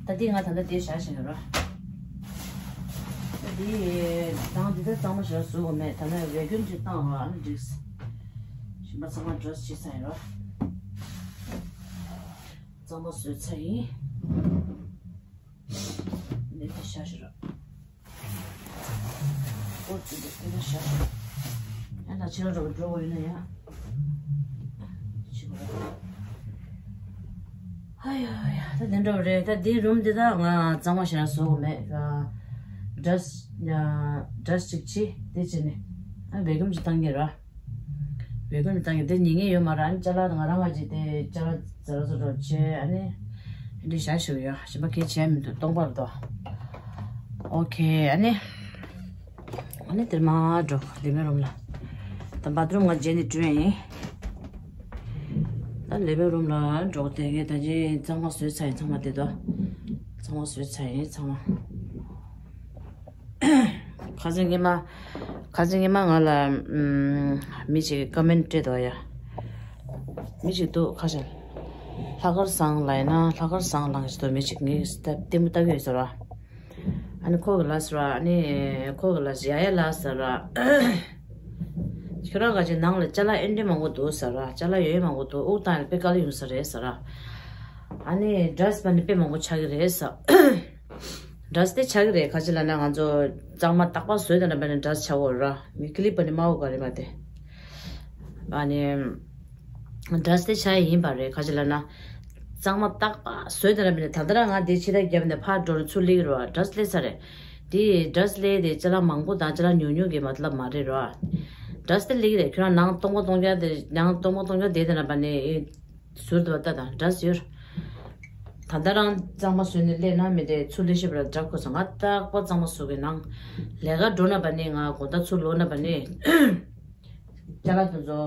ད་འདི་ང་ད་ལྟ་འདི་བཞག་བཞག་ཡོད་ར། ད་འདི་དང་འདི་ད་གཙང་མ་ཞིག་བཟོ་དགོས་མེད། ད་ནི་བེ་ཀུམ་ཅིག་བཏང་བ་ཨ་ནི་འགྲིགས། གཞན་པ་ཚང་མ་འགྲོས་བྱས་ཚར་ཡོད་ར། གཙང་མ་བཟོས་ཚར་ཡིན། འདི་ད་བཞག་བཞག་ར། ཨོ་ཙི་འདི་འདི་ད་བཞག་བཞག་ར། ཡང་ད་ཕྱི་ལོགས་འགྲོ་འགྲོ་དགོས་ཡོད་ན་ཡ། ཕྱི་ལོགས་ར། ཨ་ཡ་ཡ། ད་དེ་འདྲ་རེད། ད་འདི་རུམ་འདི་ད་ང་གཙང་མ་ཞེ་དྲག་བཟོ་དགོས་མེད། ཨ་འགྲོས་ཨ་འགྲོས་ཅིག་བྱེད་དེ་བྱས་ནས་ཨ་བེ་ཀུམ་ཅིག་བཏང་གི་ར། བེ་ཀུམ་བཏང་གི་དེ་ཉན་གི་ཡོད་མ་རེད། ཨ་ནི་ཅ་ལག་ང་རང་ང་ཅིག་དེ་ཅ་ལག་ཛ་ར་ཛ་ར་བྱས་ཨ་ནི་འདི་བཞག་ཞུ་ཡ། གཞན་པ་གལ་ཆེ་མི་འདུག་སྟོང་པར་འདུག་ཨོ་ཁེ། ཨ་ནི། ཨ་ནི་དེར་མ་འགྲོ་ལི་ཝིང་རུམ་ལ། ད་བཱ་ཐི་རུམ་ང་རྗེས་ནས་འགྲོ་ཡ་ཡིན། ད་ལི་ཝིང་རུམ་ལ་འགྲོ་དེ་གས་ད་ཅི་གཙང་མ་བཟོས་ཚར་ཡིན་ཚང་མ་དེ་དོ། གཙང་མ་བཟོས་ཚར་ཡིན་ཚང་མ། ཁ་སང་ཉི་མ། ཁ་སང་ཉི་མ་ང་ལ་ཨམ་མི་ཞིག་གིས་ཀོ་མེན་ཊི་སྤྲད་འདུག་ཡ། མི་ཞིག་འདུག་ཁ་ཤས། ལྷག་དཀར་བཟང་ལབ་ཡིན་ན་ལྷག་དཀར་བཟང་ལབ་ཞིག་འདུག་མི་ཞིག་ངས་ལྟད་མོ་ལྟ་གི་ཡོད་ཟེར་བ། ཨ་ནི་ཁོ་གི་ལ་ཟེར་བ། ཨ་ནི་ཁོ་གི་ལ་ཟེར་ཡ་ཡ་ལ་ཟེར་བ། ཁྱོད་རང་ག་ཅིག་ནང་ལ་ཅ་ལག་ཨེ་འདྲ་མང་པོ་འདུག་ཟེར་བ། ཅ་ལག་ཡོད་ཡོད་མང་པོ་འདུག་དབུགས་བཏང་ཡ་དཔེ་དཀའ་ལས་ཡོང་ས་རེད་ཟེར་བ། ཨ་ནི་འདྲ་ས་པ་ནི་དཔེ་མང་པོ་ཆགས་ཀྱི་རེད་ཟེར། འདྲ་ས་དེ་ཆགས་ཀྱི་རེད། ག་ཅི་ལབ་ན་ང་ཚོ་གཙང་མ་རྟག་པར་བཟོས་དང་འདྲ་པ་ནི་འདྲ་ས་ཆགས་ཡོད་ར། མི་ཀི་ལིབ་པ་ནི་དམར་པོ་ག་རེ་མ་དེ། ཨ་ནི། འདྲ་ས་དེ་ཆགས་ཡ་ཡིན་པ་རེད། ག་ཅི་ལབ་ན། གཙང་མ་རྟག་པར་བཟོས་དང་འདྲ་པ་ནི་ད་ལྟ་རང་ང་དེ་ཕྱི་ད་རྒྱབ་ནས་ཕར་འགྲོ་ནས་ཚུར་སླེབས་ཀྱི་རེད་བ། འདྲ་ས་སླེབས་ས་རེད། དེ་འདྲ་ས་སླེབས་དེ་ཅ་ལག་མང་པོ་དང་ཅ་ལག་ཉུང་ཉུང་གི་མ་ལབ་མ་རེད་ར། འདྲ་ས་དེ་སླེབས་ཀྱི་རེད། ཁྱོད་རང་ནང་སྟོང་པ་སྟོང་རྐྱང་དེ་ནང་སྟོང་པ་སྟོང་རྐྱང་དེ་དང་འདྲ་པ་ནི། ཟུར་དུ་བ་ལྟ་དང་འདྲ་ཟེར། ད་ལྟ་རང་གཙང་མ་བཟོས་ནས་སླེབས་ན་མི་དེ་ཚུར་སླེབས་ཤེས་པ་ལ་འདྲ་ཁོ་སོང་། ང་རྟག་པར་གཙང་མ་བཟོ་གི་ནང་། ལས་ཀ་འགྲོ་ན་པ་ནི་ང་དགོང་དག་ཚུར་ལོག་ན་པ་ནི། ཅ་ལག་དེ་ཚོ་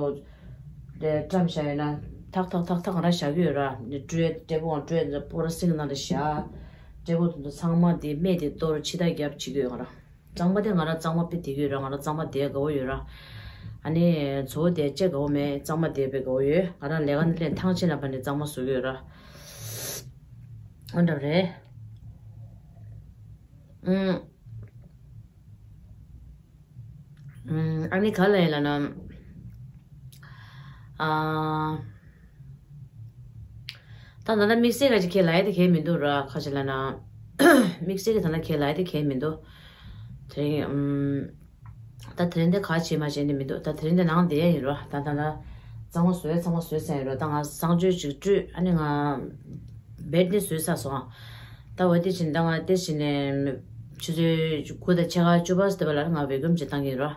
དེ་བཀྲམ་བཞག་ཡོད་ན་ཐག་ཐག་ཐག་ཐག་ང་རང་བཞག་གི་ཡོད་ར། ནི་སྤྲོད་སྤྲད་པོ་ང་སྤྲོད་ནས་པོ་ར་སིང་ནང་དུ་བཞག་སྤྲད་པོ་དེ་ཚོ་ཚང་མ་དེ་སྨད་དེ་གཏོར་ཕྱི་ཐག་རྒྱབ་བྱེད་ཀྱི་ཡོད་ང་རང་། གཙང་མ་དེ་ང་རང་གཙང་མ་དཔེ་བསྡད་ཀྱི་ཡོད་ར། ང་རང་གཙང་མ་བསྡད་དགའ་བོ་ཡོད་ར། ཨ་ནི་བཟོ་བོ་དེ་བྱེད་དགའ་བོ་མེད། གཙང་མ་བསྡད་དཔེ་དགའ་བོ་ཡོད། ང་རང་ལས་ཀ་ནི་ལས་ཐང་ཆད་ན་པ་ནི་གཙང་མ་བཟོ་གི་ཡོད་ར། ཨ་འདྲ་རེད། ཨུམ། ཨུམ། ཨ་ནི་ག་ལ་ཡིན་ལ་ན། ཨ། ད་ད་ལྟ་དམིགས་བསལ་ག་ཅིག་ཁས་ལ་ཡ་དེ་གས་མི་འདུག་ར། ཁ་ཅིག་ལ་ན། དམིགས་བསལ་གྱི་ད་ལྟ་ཁས་ལ་ཡ་དེ་གས་མི་འདུག་དེ་རིང་ཨུམ། ད་དེ་རིང་དེ་ག་བྱེད་མ་བྱེད་ནི་མི་འདུག་ད་དེ་རིང་དེ་ནང་བསྡད་ཡ་ཡིན་ར། ད་ད་ད་གཙང་མ་བཟོས་ཚང་མ་བཟོས་ཚར་ཡིན་ར། ད་ང་གསང་སྤྱོད་ཅིག་བཀྲུས། ཨ་ནི་ང་བེད་ནི་བཟོས་ཚར་སོང་། ད་འོ་དེ་བཞིན་ད་ང་དེ་བཞིན་ནས་ཆུ་ཚོད་དགུ་དང་ཕྱེད་ཀ་བཅུ་པ་ཙམ་པ་ལ་ང་བེ་ཀུམ་ཅིག་བཏང་གི་ཡིན་ར།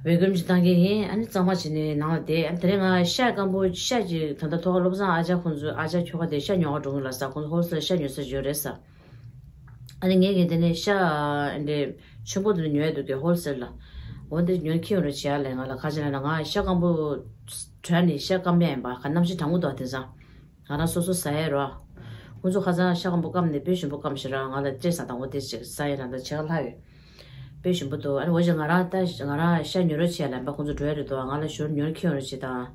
བེ་ཀུམ་ཅིག་བཏང་གི་ཡིན། ཨ་ནི་གཙང་མ་བྱས་ནས་ནང་ལ་བསྡད། ཨ་ནི་དེ་རིང་ང་ཤ་སྐམ་པོ་ཤ་ཅིག་ད་ལྟ་ཐོག་ཁ་བློ་བཟང་ཨ་ཅག་ཁོང་ཚོའི་ཨ་ཅག་ཁྱོ་ག་དེ་ཤ་ཉོ་ག་འགྲོ་གི་ལ་ཟེར། ཁོང་ཚོ་ཧོལ་སེལ་ཤ་ཉོ་ས་ཡོད་རེད་ཟེར། ཨ་ནི་ངས་ཀྱིས་དེ་ནས་ཤ་འདི་ཆེན་པོ་དེ་ཉོས་འདུག་གི་ཧོལ་སེལ་ལ། འོ་འདི་ཉོས་ཁྱེར་ཡོང་རོགས་བྱེད་ཡ་ལས་ང་ལ་ཁ་ཅིག་ལ་ན་ང་ཤ་སྐམ་པོ་དྲ་ནི་ཤ་སྐམ་ཡ་ཡིན་པ་ག་གནམ་གཤིས་གྲང་མོ་འདུག་དེང་སང་། ང་རང་སོ་སོ་ཟ་ཡས་རོ། ཁོང་ཚོ་ཁ་སང་ཤ་སྐམ་པོ་སྐམ་ནས་དཔེ་ཞིམ་པོ་སྐམ་ཞེ་ར། ང་ལ་སྤྲད་ས་དང་འོ་དེ་ཅིག་ཟ་ཡས་ར། ད་བྱེད་ག་ལྷག་ཡོད། དཔེ་ཞིམ་པོ་འདུག་ཨ་ནི་འོ་ཅིག་ང་རང་ད་ང་རང་ཤ་ཉོ་རོགས་བྱེད་ལབ་པ་ཁོང་ཚོ་འགྲོ་ཡ་རེད་འདུག་ང་ལ་ཞོར་ཉོ་ཁྱེར་ཡོང་རོགས་བྱེད་དང་།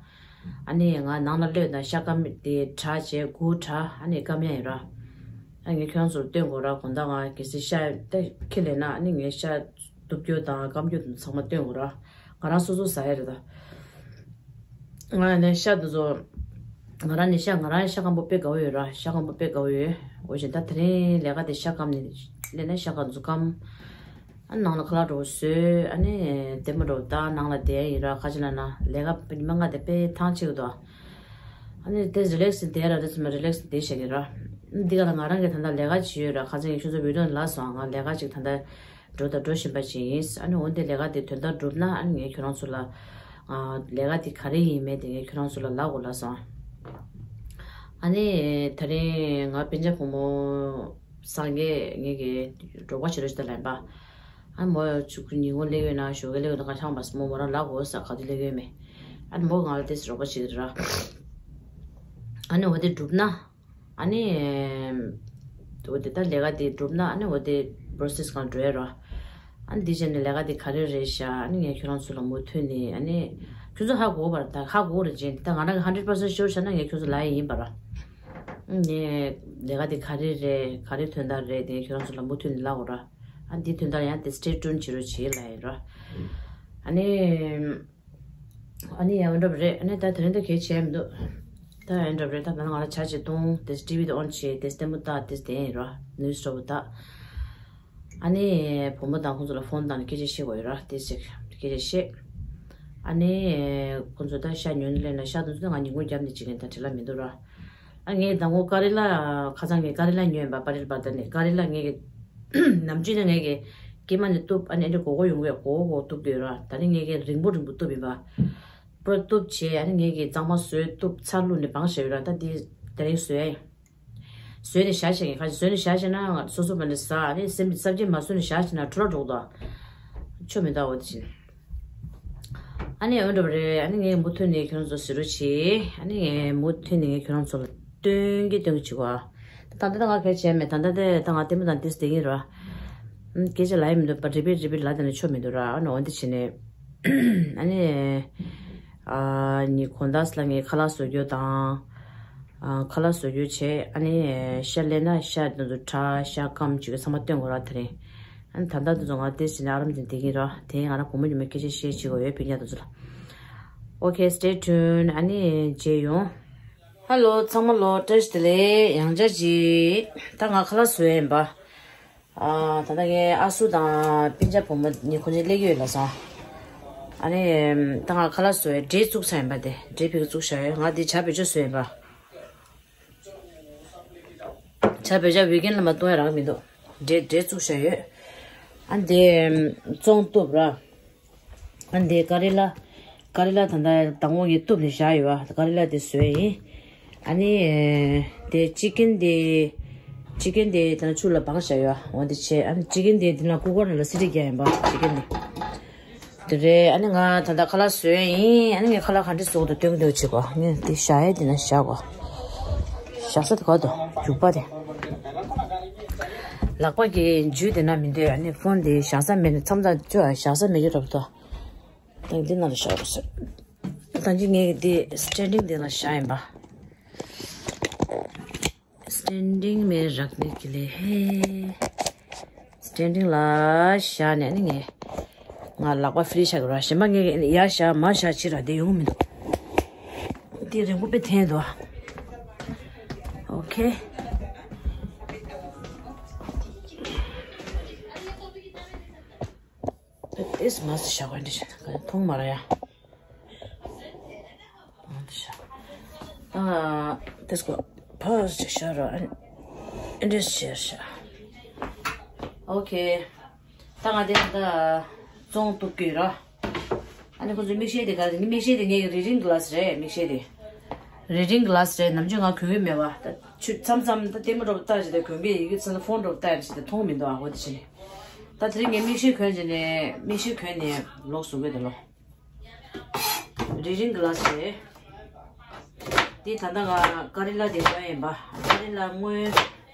ཨ་ནི་ང་ནང་ལ་སླེབས་དང་ཤ་སྐམ་དེ་དྲ་བྱས་སྒུག་དྲ་ཨ་ནི་སྐམ་ཡ་ཡིན་ར། ཨ་ངས་ཁྱོད་རང་ཚོར་སྟོན་དགོས་ར། དགོང་དག་ང་གལ་སྲིད་ཤ་ད་ཁྱེར་ལེན་ན་ཨ་ནི་ངས་ཤ་གཏུབ་རྒྱུ་དང་སྐམ་རྒྱུ་དང་ཚང་མ་སྟོན་དགོས་ར། ང་རང་སོ་སོ་ཟ་ཡ་རེད་ད། ང་ནས་ཤ་དེ་ཚོ། ང་རང་ནས་ཤ་ང་རང་ཤ་སྐམ་པོ་དཔེ་དགའ་བོ་ཡོད་ར། ཤ་སྐམ་པོ་དཔེ་དགའ་བོ་ཡོད། འོ་བཞིན་ད་དེ་རིང་ལས་ཀ་དེ་ཤ་སྐམ་ནས་སླེབས་ན་ཤ་སྐམ་འཛུགས་སྐམ། ཨ་ནང་ལ་ཁ་ལག་འགྲོ་བཟོས་ཨ་ནི་ལྟད་མོ་འགྲོ་ད་ནང་ལ་བསྡད་ཡིན་ར། ཁ་ཅིག་ལ་ན་ལས་ཀ་ཉི་མ་ལྔ་དེ་དཔེ་ཐང་ཆད་ཀྱི་འདུག་ཨ་ནི་དེ་རི་ལེགས་བསྡད་ར་དེ་ཚོ་མ་རི་ལེགས་བསྡད་བཞག་གི་ར། འདི་ག་ལ་ང་རང་གི་ད་ལྟ་ལས་ཀ་བྱེད་ཡོད་ར། ཁ་སང་ཡིན་ཆུ་ཚོད་བི་ཌི་ཡོ་ལ་སོང་ང་ལས་ཀ་ཅིག་ད་ལྟ། འགྲོ་དང་འགྲོ་བཞིན་པ་ཞིག་ཡིན། ཨ་ནི་འོན་ཏེ་ལས་ཀ་དེ་དོན་དག་འགྲུབ་ན་ཨ་ནི་ངས་ཁྱོད་རང་ཚོ་ལ་ཨ་ལས་ཀ་དེ་ག་རེ་ཡིན་མིན་དེ་ངས་ཁྱོད་རང་ཚོ་ལ་ལབ་དགོས་ལབ་སོང་། ཨ་ནི་དེ་རིང་ང་སྤུན་ཀྱག་བུ་མོ་སངས་རྒྱས་ངེད་ཀྱི་རོགས་པ་བྱེད་རོགས་བྱེད་དང་ལབ་པ། ཨ་མོ་ཆུ་ཁུ་ཉིན་གུང་སླེབས་ཡོད་ན་ཞོགས་ཀས་སླེབས་ཡོད་ན་ག་ཆང་བ་སི་མོ་མོ་རང་ལ་གོ་ས་ག་དུས་སླེབས་ཡོད་མེད། ཨ་ནི་མོ་ང་ལ་དེ་སི་རོགས་པ་བྱེད་ཀྱི་ར། ཨ་ནི་འོ་དེ་འགྲུབ་ན། ཨ་ནི། འོ་དེ་ད་ལས་ཀ་དེ་འགྲུབ་ན་ཨ་ནི་འོ་དེ་པོ་རོ་སེ་སི་སྒང་འགྲོ་ཡ་ར། ཨ་ནི་དེ་བྱས་ནས་ལས་ཀ་དེ་ག་རེ་རེད་ཤག་ཨ་ནི་ངས་ཁྱོད་རང་ཚོ་ལ་མུ་མཐུད་ནས་ཨ་ནི། ཁྱོད་ཚོ་ཧ་གོ་བར་ད་ཧ་གོ་རེད་ཅེས་ད་ང་རང་གི་ཧན་ཌེ་རེད་པར་སེན་ཊི་ཤོར་བྱས་ན་ངས་ཁྱོད་ཚོ་ལ་ཡ་ཡིན་པ་ར། ངས་ལས་ཀ་དེ་ག་རེ་རེད་ག་རེ་དོན་དག་རེད་དེ་ཁྱོད་རང་ཚོ་ལ་མུ་མཐུད་ནས་ལབ་དགོས་ར། ཨ་འདི་དོན་དག་ཡང་དེ་སི་ཊེ་ཊུན་བྱེད་རོགས་བྱེད་ལབ་ཡིན་ར། ཨ་ནི། ཨ་ནི་ཡང་འདྲ་པོ་རེད། ཨ་ནི་ད་དེ་རིང་ད་གལ་ཆེ་མི་འདུག་ད་ཡང་འདྲ་པོ་རེད། ད་ང་ལ་ང་ལ་ཇ་ཅིག་བཏུང་དེ་ཊི་ཝི་དེ་ཨོན་བྱེད་དེ་ལྟད་མོ་ལྟ་དེ་བསྡད་ཡིན་ར་ནིའུ་སི་འདྲ་པོ་ལྟ། ཨ་ནི་བུ་མོ་དང་ཁོང་ཚོ་ལ་ཕོན་བཏང་ནས་སྐད་ཆ་བཤད་དགོས་ཡོད་ར་དེ་ཅིག་སྐད་ཆ་བཤད། ཨ་ནི་ཁོང་ཚོ་ད་ཤ་ཉོ་ནི་སླེབས་ན་ཤ་དང་ཚོ་ད་ང་ཉིན་གུང་རྒྱབ་ནས་བྱེད་མཁན་དང་བྲེལ་བ་མི་འདུག་ར། ཨ་ངས་དང་པོ་ཀ་རི་ལ་ཁ་སང་ངས་ཀ་རི་ལ་ཉོས་ཡིན་པ་པ་རེལ་པ་ད་ནས་ཀ་རི་ལ་ངས་ཀྱི་ནམ་རྒྱུན་ནས་ངས་ཀྱི་སྐྱེས་མ་ནས་གཏུབ་ཨ་ནི་ཨ་འདྲ་གོ་གོ་ཡོང་གི་གོ་གོ་གོ་གཏུབ་དགོས་ར། ད་ནི་ངས་ཀྱི་རིང་པོ་རིང་པོ་གཏུབ་ཡིན་པ། པྲོ་གཏུབ་བྱས་ཨ་ནི་ངས་ཀྱི་གཙང་མ་བཟོས་གཏུབ་ཚར་བླུགས་ནས་བང་བཞག་ཡོད་ར། ད་འདི་དེ་རིང་བཟོས་ཡ་ཡིན། བཟོས་ནས་བཞག་བྱས་ངས་ཁ་ཅིག་བཟོས་ནས་བཞག་བྱས་ན་སོ་སོ་མ་ནས་ཟ་ཨ་ནི་སེམས་ཀྱི་སབ་ཇེ་མ་བཟོས་ནས་བཞག་བྱས་ན་འཕྲོ་བརླག་འགྲོ་གི་འདུག་ཆོ་མི་འདུག་འོ་དེ་བྱས་ནས། ཨ་ནི་འོན་འགྲོ་བ་རེད། ཨ་ནི་ངས་མུ་མཐུད་ནས་ཁྱོད་རང་ཚོ་གཟིགས་རོགས་བྱེད། ཨ་ནི་ངས་མུ་མཐུད་ནས་ངས་ཁྱོད་རང་ཚོ་ལ་སྟོན་གྱི་སྟོན་གྱི་བྱེད་གོ། ད་ལྟ་ད་ང་གལ་ཆེ་མེད། ད་ལྟ་དེ་ད་ང་ལྟད་མོ་དང་དེ་བལྟས་ཀྱི་རོ། སྐད་ཆ་ལ་ཡི་མི་འདུག་པ་རི་པིཊ་རི་པིཊ་ལབ་དེ་ནས་ཆོ་མི་འདུག་ར། ཨ་ནི་འོ་འདི་བྱས་ནས། ཨ་ནི། ཨ་ནི་གོང་དག་ལ་ངས་ཁ་ལག་བཟོ་རྒྱུ་དང་། ཨ་ཁ་ལག་བཟོ་རྒྱུ་བྱས། ཨ་ནི་ཤ་ལེན་ན་ཤ་དེ་ཚོ་ཁྲག་ཤ་སྐམ་བྱེད་རྒྱུ་ཚང་མ་སྟོན་དགོས་ར་དེ་རིང་། ཨ་ནི་ད་ལྟ་དེ་ཚོ་ང་དེ་བྱས་ནས་ཨ་རམ་ཅན་བསྡད་ཀྱི་ར། དེ་ཡིན་ང་རང་བུ་མོ་ཉི་མ་སྐད་ཆ་བཤད་བྱེད་དགོས་ཡོད་སྤུན་ཀྱག་དེ་ཚོ་ལ། Okay, stay tuned. ཨ་ནི་མཇལ་ཡོང་། ཧ་ལོ་ཚང་མ་ལོ་བཀྲ་ཤིས་བདེ་ལེགས། ཡང་བསྐྱར་ཅིག་ད་ང་ཁ་ལག་བཟོ་ཡ་ཡིན་པ། ཨ་ད་ལྟ་ངའི་ཨ་སུ་དང་སྤུན་ཀྱག་བུ་མོ་གཉིས་ཁོ་གཉིས་སླེབས་ཀྱི་ཡོད་ལབ་སོང་། ཨ་ནི་ད་ང་ཁ་ལག་བཟོ་ཡ་འབྲས་བཙུགས་ཚར་ཡིན་པ། དེ་འབྲས་ཕྲུ་གུ་བཙུགས་བཞག་ཡོད། ང་འདི་ཇ་བེད་སྤྱོད་བཟོ་ཡ་ཡིན་པ། ཇ་བེད་སྤྱོད་ཝིག་ཨེན་ལ་མ་བཏུང་ཡ་རག་མི་འདུག་འབྲས་འབྲས་བཙུགས་བཞག་ཡོད། ཨ་འདི་བཙོང་གཏུབ་ར། ཨ་འདི་ཀ་རི་ལ། ཀ་རི་ལ་ད་ལྟ་དང་པོ་ངས་གཏུབ་ནས་བཞག་ཡོད་ཨ། ཀ་རི་ལ་དེ་བཟོས་ཡིན། ཨ་ནི། དེ་ཅི་ཀན་དེ། ཅི་ཀན་དེ་ད་ཆུ་ལ་སྦངས་བཞག་ཡོད་ཨ། འོ་འདི་བྱས་ཨ་ནི་ཅི་ཀན་དེ་འདི་ན་ཀུ་ཀར་ནང་ལ་སི་ཊི་རྒྱག་ཡིན་པ་ཅི་ཀན་དེ། དེ་རེད། ཨ་ནི་ང་ད་ལྟ་ཁ་ལག་བཟོས་ཡིན། ཨ་ནི་ངས་ཁ་ལག་ག་འདྲ་བཟོ་དགོས་འདུག་སྟོན་གྱི་འདུག་བྱེད་གོ། ངས་འདི་བཞག་ཡས་འདི་ན་བཞག་གོ། བཞག་ས་དེ་ག་འདུག་རྒྱུག་པ་དེ། ལག་པ་གི་འཇུས་དེ་ན་མི་འདུག་ཨ་ནི་ཕོན་དེ་བཞག་ས་མེད་ནས་མཚམས་མཚམས་ཅོ་བཞག་ས་མེད་ཀྱི་འདྲ་པོ་འདུག་ད་འདི་ནང་ལ་བཞག་རོགས་ཟེར། ད་ཅི་ངས་འདི་སི་ཊེན་ཌིང་འདི་ལ་བཞག་ཡིན་པ། Standing में रखने के लिए है। སི་ཊེན་ཌིང་ལ་བཞག་ནས་ནི་ངས་ང་ལག་པ་ཕི་རི་ཆགས་ར། གཞན་པ་ངས་ཡར་བཞག་མར་བཞག་བྱེད་ར་དེ་ཡོང་མི་འདུག་འདི་རིང་པོ་དཔེ་འཐེན་འདུག་ཨོ་ཁེ། ཏེས་མ་སི་ཤ་བ་འདི་ཤ་ཐོང་མ་ར་ཡ། ཨ་ཏེས་ཀོ་ཕོ་ཤ་ར་ཨན་ཨིན་ཤ་ཤ། ཨོ་ཁེ། ད་ང་དེ་ད་བཙོང་གཏུབ་ཀྱི་ར། ཨ་ནི་ཁོ་ཚོ་མིག་ཤེལ་དེ་ག་རེ་མིག་ཤེལ་དེ་ངའི་རི་ཌིང་གི་ལ་སི་རེད། མིག་ཤེལ་དེ་རི་ཌིང་གི་ལ་སི་རེད། ནམ་རྒྱུན་ང་གོན་གི་མེད་པ། ད་ཆུ་མཚམས་མཚམས་ད་ལྟད་མོ་འདྲ་པོ་ལྟ་བྱས་ཏེ་གོན་གི་ཡི་གེ་ཚོ་ལ་ཕོན་འདྲ་པོ་ལྟ་བྱས་ཏེ་མཐོང་མི་འདུག་ཨ་ཧོ་དེ་བྱས་ནས། ད་དེ་རིང་ངས་མིག་ཤེལ་གོན་བྱས་ནས་མིག་ཤེལ་གོན་ནས་ལོག་སོང་གི་དེ་ལོ། རི་ཌིང་གི་ལ་སི་རེད། འདི་ད་ལྟ་ང་ཀ་རི་ལ་དེ་བཟོས་ཡིན་པ། ཀ་རི་ལ་སྔོན།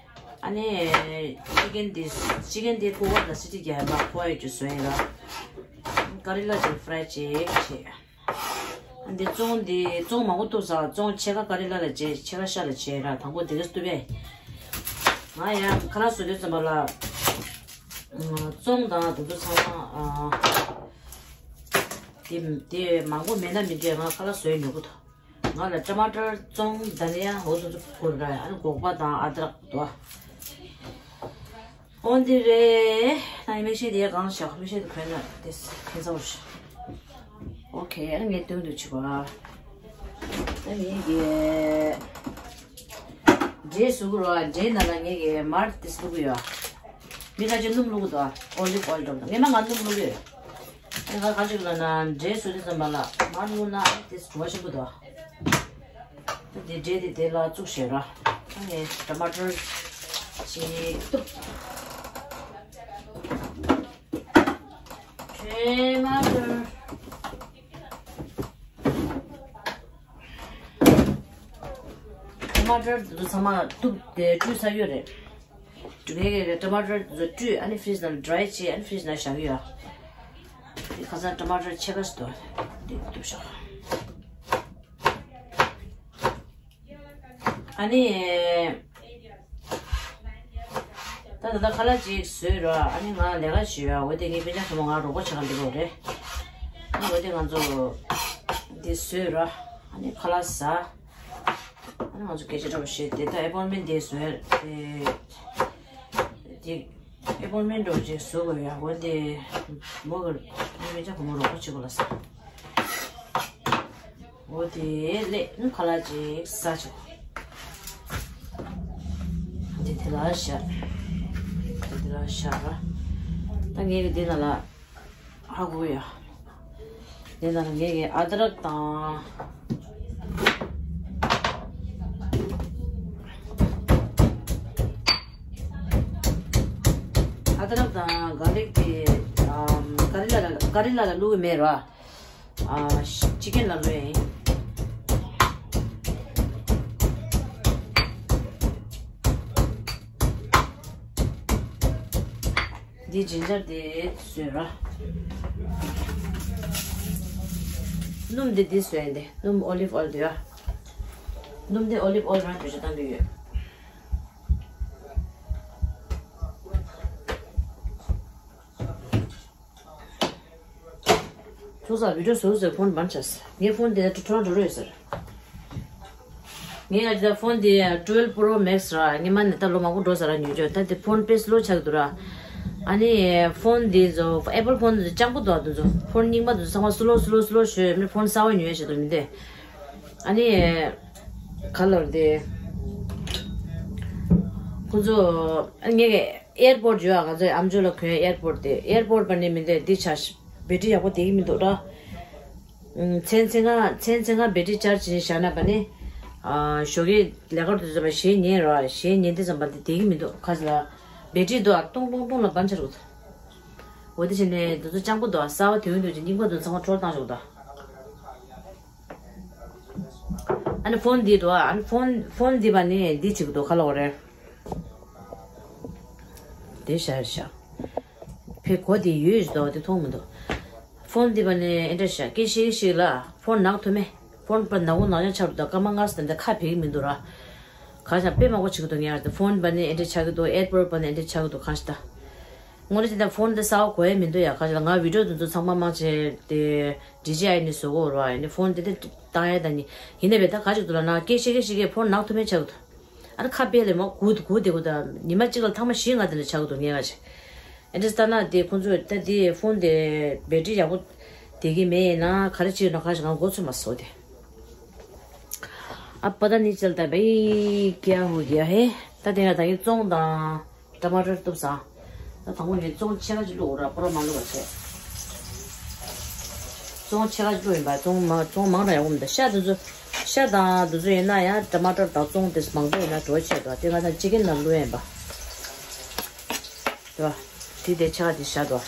ཨ་ནི། ཅི་ཀན་དེ། ཅི་ཀན་དེ་ཀུ་ཀར་ལ་སི་ཊི་རྒྱག་ཡིན་པ། ཀུ་ཀར་ཡོད་ཀྱི་བཟོས་ཡིན་ར། ཀ་རི་ལ་ཅིག་ཕ་རའི་ཅིག་བྱས། འདི་བཙོང་འདི་བཙོང་མང་པོ་གཏུབ་ས། བཙོང་ཕྱེད་ཀ་ཀ་རི་ལ་ལ་བྱས། ཕྱེད་ཀ་ཤ་ལ་བྱས་ར། དང་པོ་དེ་ག་གཏུབ་པས། ང་ཡང་ཁ་ལག་བཟོ་དུས་ཙམ་པ་ལ། བཙོང་དང་དེ་ཚོ་ཚང་མ། དེ་དེ་མང་པོ་མེད་ན་མི་འདྲ། ང་ཁ་ལག་བཟོས་ཉོ་གི་འདུག་ང་ལ་ཊ་མ་ཊར་བཙོང་དང་ཡང་འོ་སོ་སོ་ཁོ་ར། ཨ་ནི་སྒོག་པ་དང་ཨ་དྲག་འདུག་འོ་འདི་རེད། ད་ཡིན་མིག་ཤེལ་དེ་གང་བཞག་མིག་ཤེལ་དེ་གོན་ན་དེ་ཁྱད་མཚར་པོ་ཞིག་ཨོ་ཁེ། ཨ་ནི་ངས་སྟོན་དུ་ཆུག་པ། ད་ངས་ཀྱི་འབྲས་བཟོ་གི་རོ། འབྲས་ནང་ལ་ངས་ཀྱི་མར་དེ་བླུག་གི་ཡོད། མི་ཁ་ཅིག་སྣུམ་བླུག་གི་འདུག་ཨོ་ལིབ་ཨོ་ཡིལ་འདྲ་པོ་འདུག་ངས་མ་ང་སྣུམ་བླུག་གི་ཡོད། ཨ་ནི་ང་ཁ་ཅིག་ལ་ན་འབྲས་བཟོ་དུས་ཙམ་པ་ལ་མར་བླུག་ན་དེ་བྲོ་བ་ཆེན་པོ་འདུག་ད་དེ་འབྲས་དེ་དེ་ལ་བཙུགས་བཞག་ར། ཨ་ནི་ཊ་མ་ཊར་ཅིག་གཏུབ། Hey, mother. Tomato འདི་ཚང་མ་གཏུབ་སྟེ་བཀྲུས་ཚར་ཡོད་རེད། ངས་tomato འདི་བཀྲུས། ཨ་ནི་fridge ནང་dry བྱས། ཨ་ནི་fridge ནང་བཞག་གི་ཡོད། འདི་ཁ་སང་tomato ཕྱེད་ཀ་ཞིག་འདུག་འདི་གཏུབ་བཞག་ཨ་ནི། ད་ད་ལྟ་ཁ་ལག་ཅིག་བཟོས་ར། ཨ་ནི་ང་ལས་ཀ་བྱེད་ཡ། འོ་དེ་ངའི་སྤུན་ཀྱག་ཚོ་མོ་ང་རོགས་པ་བྱེད་ག་འདུག་རེད། ཨ་འོ་དེ་ང་ཚོ་འདི་བཟོས་ར། ཨ་ནི་ཁ་ལག་ཟ། ཨ་ནི་ང་ཚོ་སྐད་ཆ་འདྲ་པོ་བཤད་དེ། ད་appointment འདི་བཟོས་དེ། དེ་appointment འདྲ་པོ་ཅིག་བཟོ་དགོས་ཡ། འོ་དེ་མོ་གི་ཨ་ནི་སྤུན་ཀྱག་ཚོ་མོ་རོགས་པ་བྱེད་དགོས་ལ་ཟ། འོ་དེ་ལས་ནི་ཁ་ལག་ཅིག་ཟ་ཆོག་འདི་དེ་ལ་བཞག་འདི་དེ་ལ་བཞག་ར། ད་ངས་ཀྱི་འདི་ནང་ལ་ཧ་གོ་ཡ། འདི་ནང་ལ་ངས་ཀྱི་ཨ་དྲག་དང་། ཨ་དྲག་དང་ག་རི་དེ། ཨམ། ག་རི་ལ་ལ་ག་རི་ལ་ལ་བླུགས་མེད་ར། ཨ། ཅི་ཀན་ལ་ལོས། འདི་ginger དེ་བཟོས་ར། སྣུམ་དེ་འདི་བཟོས་ཡིན་ཏེ། སྣུམ་olive oil དེ་ཡ། སྣུམ་དེ་olive oil རང་བེད་སྤྱོད་གཏང་གི་ཡོད། ཚོགས་བསགས་video བཟོ་ཟེར་phone བར་ཆས། ངའི་phone དེ་ཁྲོ་ཁྲོ་རེད་ཟེར། ངའི་ཨ་ཅག་phone དེ་twelve Pro Max ར། ངས་མ་ནས་ད་ལོ་མང་པོ་འགྲོ་ས་ར་ཉོས་ཆོག་ད་དེ་phone དཔེ་slow ཆགས་འདུག་ར། ཨ་ནི་phone དེ་ཚོ་Apple phone དེ་ཚོ་སྤྱང་པོ་འདུག་དེ་ཚོ་phone རྙིང་པ་དེ་ཚོ་ཚང་མ་slow slow slow ཞོས། མི་phone གསར་པ་ཉོས་ཞེས་དུ་མི་འདེ། ཨ་ནི་ག་ལོར་དེ་ཁོ་ཚོ་ངས་གི་AirPod ཡོད་ཨ། ང་ཚོའི་ཨམ་ཅོག་ལ་གོན་AirPod དེ། AirPod པ་ནི་མི་འདོད་འདི་ཆ་ཤི་battery ཡག་པོ་དེ་གི་མི་འདུག་ར། མཚན་མཚན་གང་མཚན་མཚན་གང་battery charge བྱས་བཞག་ན་པ་ནི། ཨ། ཞོགས་ཀས་ལས་ཀར་དུས་ཙམ་པ་གཞས་ཉན་ར། གཞས་ཉན་དུས་ཙམ་པ་དེ་དེ་གི་མི་འདུག་ཁ་ཅིག་ལ་battery འདུག་ཨ། ཏོང་ཏོང་ཏོང་ལ་བར་ཆ་རུ། འོ་དེ་བྱས་ནས་འདི་ཚོ་སྤྱང་པོ་འདུག་ཨ། གསར་པ་དེ་འོན་དུ་ཅིག་རྙིང་པ་འདུག་ཚང་མ་འཕྲོར་བཏང་ཆོག་ད། ཨ་ནི་phone འདི་འདུག་ཨ། ཨ་ནི་phone phone འདི་པ་ནི་འདི་བྱེད་ཀྱི་འདུག་ཁ་ལོ་རེད། དེ་ཤ་ཤ། ཕེ་གོ་དེ་ཡོད་ཞིག་འདུག་དེ་མཐོང་མི་འདུག phone འདི་པ་ནི་ཨེ་འདྲ་ཤ་སྐད་ཤིག་ཤིག་ལ་phone ནག་ཐུ་མེ། phone པ་ནག་པོ་ནག་ཡང་ཆགས་འདུག་སྐར་མ་ལྔ་ཙམ་དེ་ཁ་ཕེ་གི་མི་འདུག་ར། གང་ཤ་དཔེ་མང་པོ་བྱེད་ཀྱི་འདུག་ངས་phone པ་ནི་ཨེ་འདྲ་ཆགས་ཀྱི་འདུག AirPod པ་ནི་ཨེ་འདྲ་ཆགས་ཀྱི་འདུག་གང་ཤ་ད། དངོས་གནས་དེ་འདྲ་phone འདི་གསར་པ་དགོས་ཡ་མི་འདུག་ཡ། ག་ཅི་ལ་ང་video འདི་ཚོ་ཚང་མ་མང་ཆེ་དེ་DJI ནས་བཟོ་གོ་ར། ཡ་ནི་phone འདི་དེ་བཏང་ཡ་ད་ནི་ཡིན་ན་བས་ད་ག་ཅིག་འདུག་ལ་ན་སྐད་ཤེས་སྐད་ཤེས་ཀྱི་phone ནག་ཐུ་མེད་ཆགས་འདུག་ཨ་ནི་ཁ་པེ་ལས་མ་གུ་གུ་དེ་གུ་ད་ཉི་མ་གཅིག་ལ་ཐེངས་མ་བཞི་ལྔ་དེ་འདྲ་ཆགས་འདུག་ངས་ག་ཅིག་ཨེ་འདྲ་ལྟ་ན་དེ་ཁོང་ཚོས་ད་དེ་phone དེ་battery ཡག་པོ་དེ་གི་མེད་ཡིན་ན་ག་རེ་བྱེད་ན་ག་ཞིག་ང་མགོ་ཚོས་མ་སོ་དེ། ཨ་པ་ད་ནི་ཅལ་ད་བེ་ཀྱ་ཧུ་ཡ་ཧེ། ད་དེ་ང་ད་གི་བཙོང་དང་། Tomato གཏུབ་ས། ད་དང་པོ་ངས་བཙོང་ཕྱེད་ཀ་ཅིག་བླུགས་ར། པོ་ར་མ་བླུགས་པ་བྱས། བཙོང་ཕྱེད་ཀ་ཅིག་བླུགས་ཡིན་པ། བཙོང་མ་བཙོང་མང་དྲགས་ཡག་པོ་མི་འདུག་ཤ་དེ་ཚོ་ཤ་དང་དེ་ཚོ་ཡིན་ན་ཡང་tomato དང་བཙོང་དེ་མང་པོ་ཡིན་ན་འགྲོ་ཆེད་དོ། དེ་ང་ཚང་chicken ལ་བླུགས་ཡིན་པ། དེ་བ། དེ་དེ་ཕྱེད་ཀ་དེ་བཞག་དོ།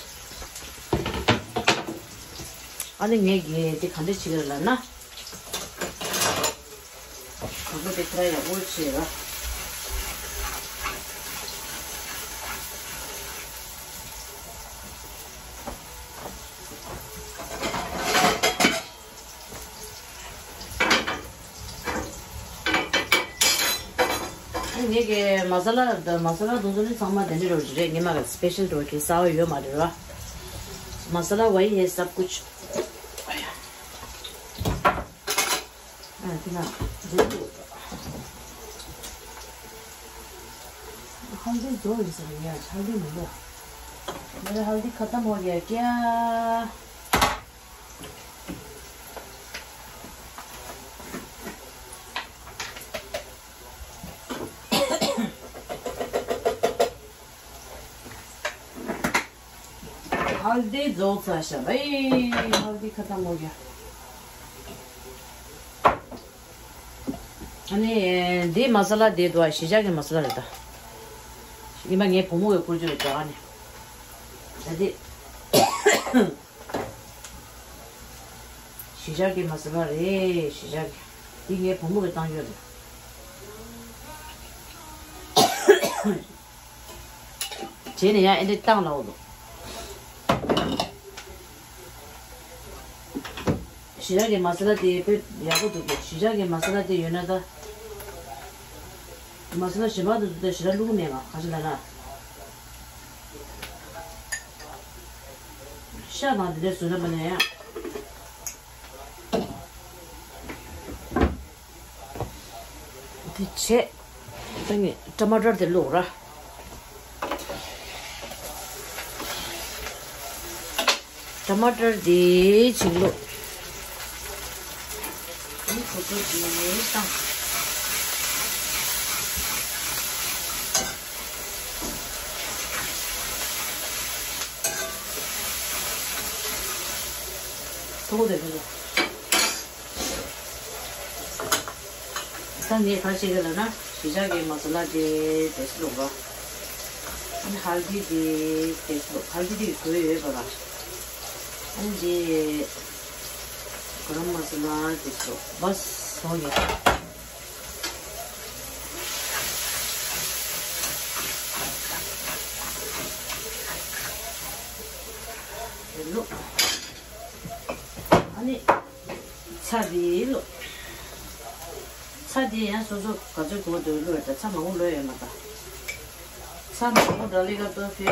ཨ་ནི་ངས་གི་དེ་ག་འདྲ་བྱེད་ཀྱི་རེད་ལབ་ན། གོ་ཚོད་དེ་ཁ་ཡག་པོ་བྱེད་ར། ངེད་ཀྱི་མ་ས་ལ་དང་མ་ས་ལ་དུང་སོ་ནི་ཚང་མ་དེ་འདྲ་རོ་རེད། ངེད་མ་གི་special འགྲོ་གི་གསར་པ་ཡོད་མ་རེད་ར། མ་ས་ལ་བ་ཡི་ཧེ་སབ་ཀུཆ། ཨ་དེ་ན་འདི་འདུག་ཧལ་དི་བཟོ་ཡིན་ཟེར་ཡ། ཧལ་དི་མི་འདུག་ཧལ་དི་ཁ་ཏམ་ཧོ་ག་ཡ་ཀྱ། ཧལ་དི་རྫོགས་ཚར་ཤག་ཨེ། ཧལ་དི་ཁ་ཏམ་ཧོ་ག་ཡ། ཨ་ནི་འདི་མ་ས་ལ་འདི་འདུག་ཨ། གཞིས་ཆགས་ཀྱི་མ་ས་ལ་རེད་ད། ཉི་མ་ངའི་བུ་མོ་གི་བསྐུར་རྒྱུ་རེད་རྒྱ་གར་ནས། ད་འདི། གཞིས་ཆགས་ཀྱི་མ་ས་ལ་རེད། གཞིས་ཆགས་ཀྱི། འདི་ངའི་བུ་མོ་གིས་བཏང་ཡོད་རེད། བྱས་ནས་ཡང་ཨེ་འདྲས་བཏང་ལ་འོ་ལོ། གཞིས་ཆགས་ཀྱི་མ་ས་ལ་དེ་དཔེ་ཡག་པོ་འདུག་གས། གཞིས་ཆགས་ཀྱི་མ་ས་ལ་དེ་ཡོད་ན་ད། མ་ས་ལ་གཞན་པ་འདུག་ད་གཞིས་ཆགས་བླུགས་མེད་ང་ག་ཚོད་ལ་ན། ཤ་དང་དེ་འདྲས་བཟོས་ན་མ་ནས་ཡང་། དེ་བྱས། ད་ངས་ཊ་མ་ཊར་དེ་བླུགས་ར། ཊ་མ་ཊར་དེ་ཅིག་བླུགས། དེ་གོ་ཚོད་ཅིག་བཏང་། ཐོག་དེ་བླུགས། ད་ངས་ག་བྱེད་ཀྱི་ལབ་ན། གཞིས་ཆགས་ཀྱི་མ་ས་ལ་དེ་དེ་ཚོ་བླུགས་པ། ཨ་ནི་ཧལ་དི་དེ་དེ་ཚོ་བླུགས། ཧལ་དི་དེ་གོས་ཡོད་པ་ལ། ཨ་ནི་དེ་ག་རམ་མ་ས་ལ་དེ་ཚོ་བླུགས། བས་ཐོག་གི། དེ་བླུགས། ཨ་ནི། ཚྭ་འདི་བླུགས། ཚྭ་འདི་ཡང་སོ་སོ་ག་ཚོད་དགོས་འདུག་བླུགས་ཡོད་ད། ཚྭ་མང་པོ་བླུགས་ཡོད་མ་ད། ཚྭ་མང་པོ་འདྲ་ལི་ག་ཏོ་ཕེ།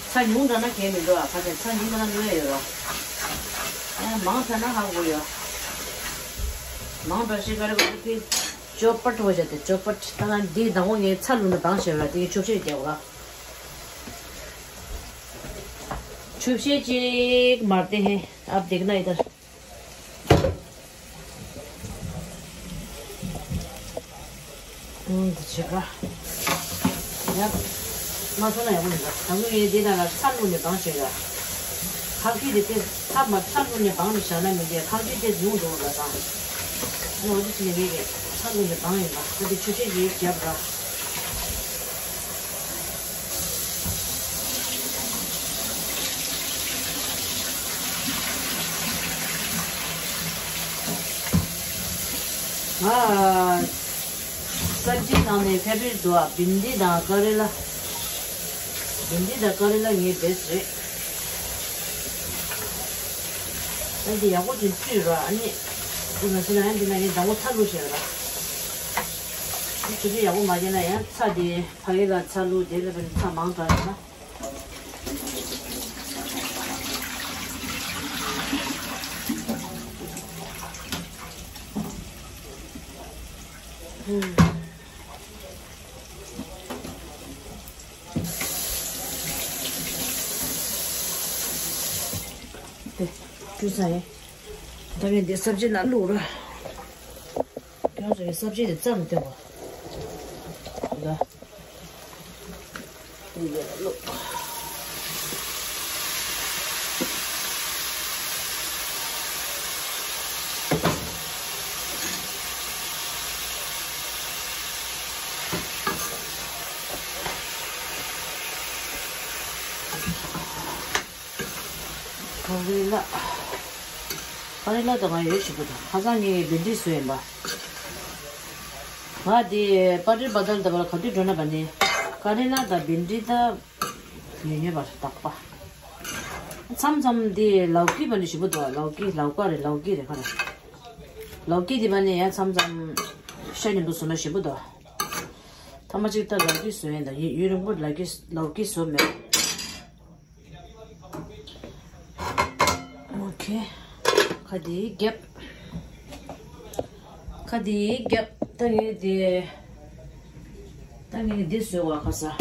ཚྭ་ཉུང་དྲགས་ན་གལ་མི་འདུག་ཨ། ཁ་ཚ་ཚྭ་ཉུང་དྲགས་ན་བླུགས་ཡོད་ར། ཨ་མང་དྲགས་ན་ཧ་གོ་ཡོད། མང་དྲགས་ཤེས་ག་རེ་ག་རེ་ཕེ། ཅོ་པ་ཏོ་བྱས་ཏེ་ཅོ་པ་ཏོ། ད་ང་འདི་དང་པོ་ངས་ཚྭ་བླུགས་ནས་བང་བྱས་ར། དེ་ཆོབ་ཤེས་རྒྱག་ར། ཆོབ་ཤེས་ཅིག་མར་ཏེ་ཧེ། ཨབ་དེག་ན་ཨི་དར། ཨུམ། འདི་བྱེད་ག་ཡ། མ་སོང་ན་ཡག་པོ་མིན་པ། དང་པོ་ངས་འདི་ནང་ལ་ཚྭ་བླུགས་ནས་བང་བྱས་ཡ། ཁག་ཅིག་དེ་དེ་ཚྭ་མ་ཚྭ་བླུགས་ནས་བང་ནས་བཞག་ན་མི་འདི་ཁག་ཅིག་དེ་ཉུང་འགྲོ་བ་དང་། ཨ་ནི་འོ་དེ་བྱས་ནས་ངས་ཀྱི་ཚྭ་བླུགས་ནས་བང་ཡིན་པ། ད་དེ་ཆུ་ཤེལ་གྱིས་བརྒྱབ་ར། ང་སབ་ཇི་ནང་ནས་ཕེ་བ་རིཊ་འདུག་ཨ། བིན་ཌི་དང་ཀ་རེ་ལ། བིན་ཌི་དང་ཀ་རེ་ལ་ངའི་བེ་སི་རེད། ཨ་འདི་ཡག་པོ་ཅིག་བཀྲུས་ར། ཨ་ནི་འདི་མ་བྱས་ན་ཨ་འདི་ན་ངས་དང་པོ་ཚྭ་བླུགས་བྱས་ར། ཨ་ཆུ་ཚོད་ཡག་པོ་མ་བརྒྱབ་ན་ཡང་ཚྭ་དེ་ཕ་གི་ལ་ཚྭ་བླུགས་དེ་ལ་བ་ནི་ཚྭ་མང་དྲགས་ཡོད་ན། དེ་བཀྲུས་ཚར་ཡིན། ད་ངས་འདི་སབ་ཇི་ནང་བླུགས་ར། ཁྱོད་ཚོ་ཡི་སབ་ཇི་དེ་རྩ་མི་སྟེར་བ། ལ། འདི་ལ་བླུགས། ཀ་རེ་ལ། ཀ་རེ་ལ་དང་ང་ཡོད་ཞིག་པོ་དང་ཁ་སང་ངས་བིན་ཌི་བཟོས་ཡིན་པ། ང་དེ་པ་ཏྲི་པ་ཏལ་ད་བར་ག་དུས་འགྲོ་ན་བ་ནི། ཀ་རེ་ལ་དང་བིན་ཌི་ད་ཉོས་ཉོས་པ་རེད་དག་པ། མཚམས་མཚམས་དེ་ལའོ་ཀི་བ་ནི་ཞིག་པོ་འདུག་ལའོ་ཀི་ལའོ་ཀ་རེད། ལའོ་ཀི་རེད་ཁ་རེད། ལའོ་ཀི་དེ་བ་ནི་ཡང་མཚམས་མཚམས་ཤ་མཉམ་དུ་བཟོ་ན་ཞིག་པོ་འདུག་ཐ་མ་གཅིག་ད་ལའོ་ཀི་བཟོས་ཡིན་ད་ཡུན་ཡུན་རིང་པོ་ལའོ་ཀི་ལའོ་ཀི་བཟོ་མེད། ཨོ་ཁེ། ཁ་དེ་རྒྱབ། ཁ་དེ་རྒྱབ། ད་ངས་དེ། ད་ངས་འདི་བཟོས་བ་ཁ་ས།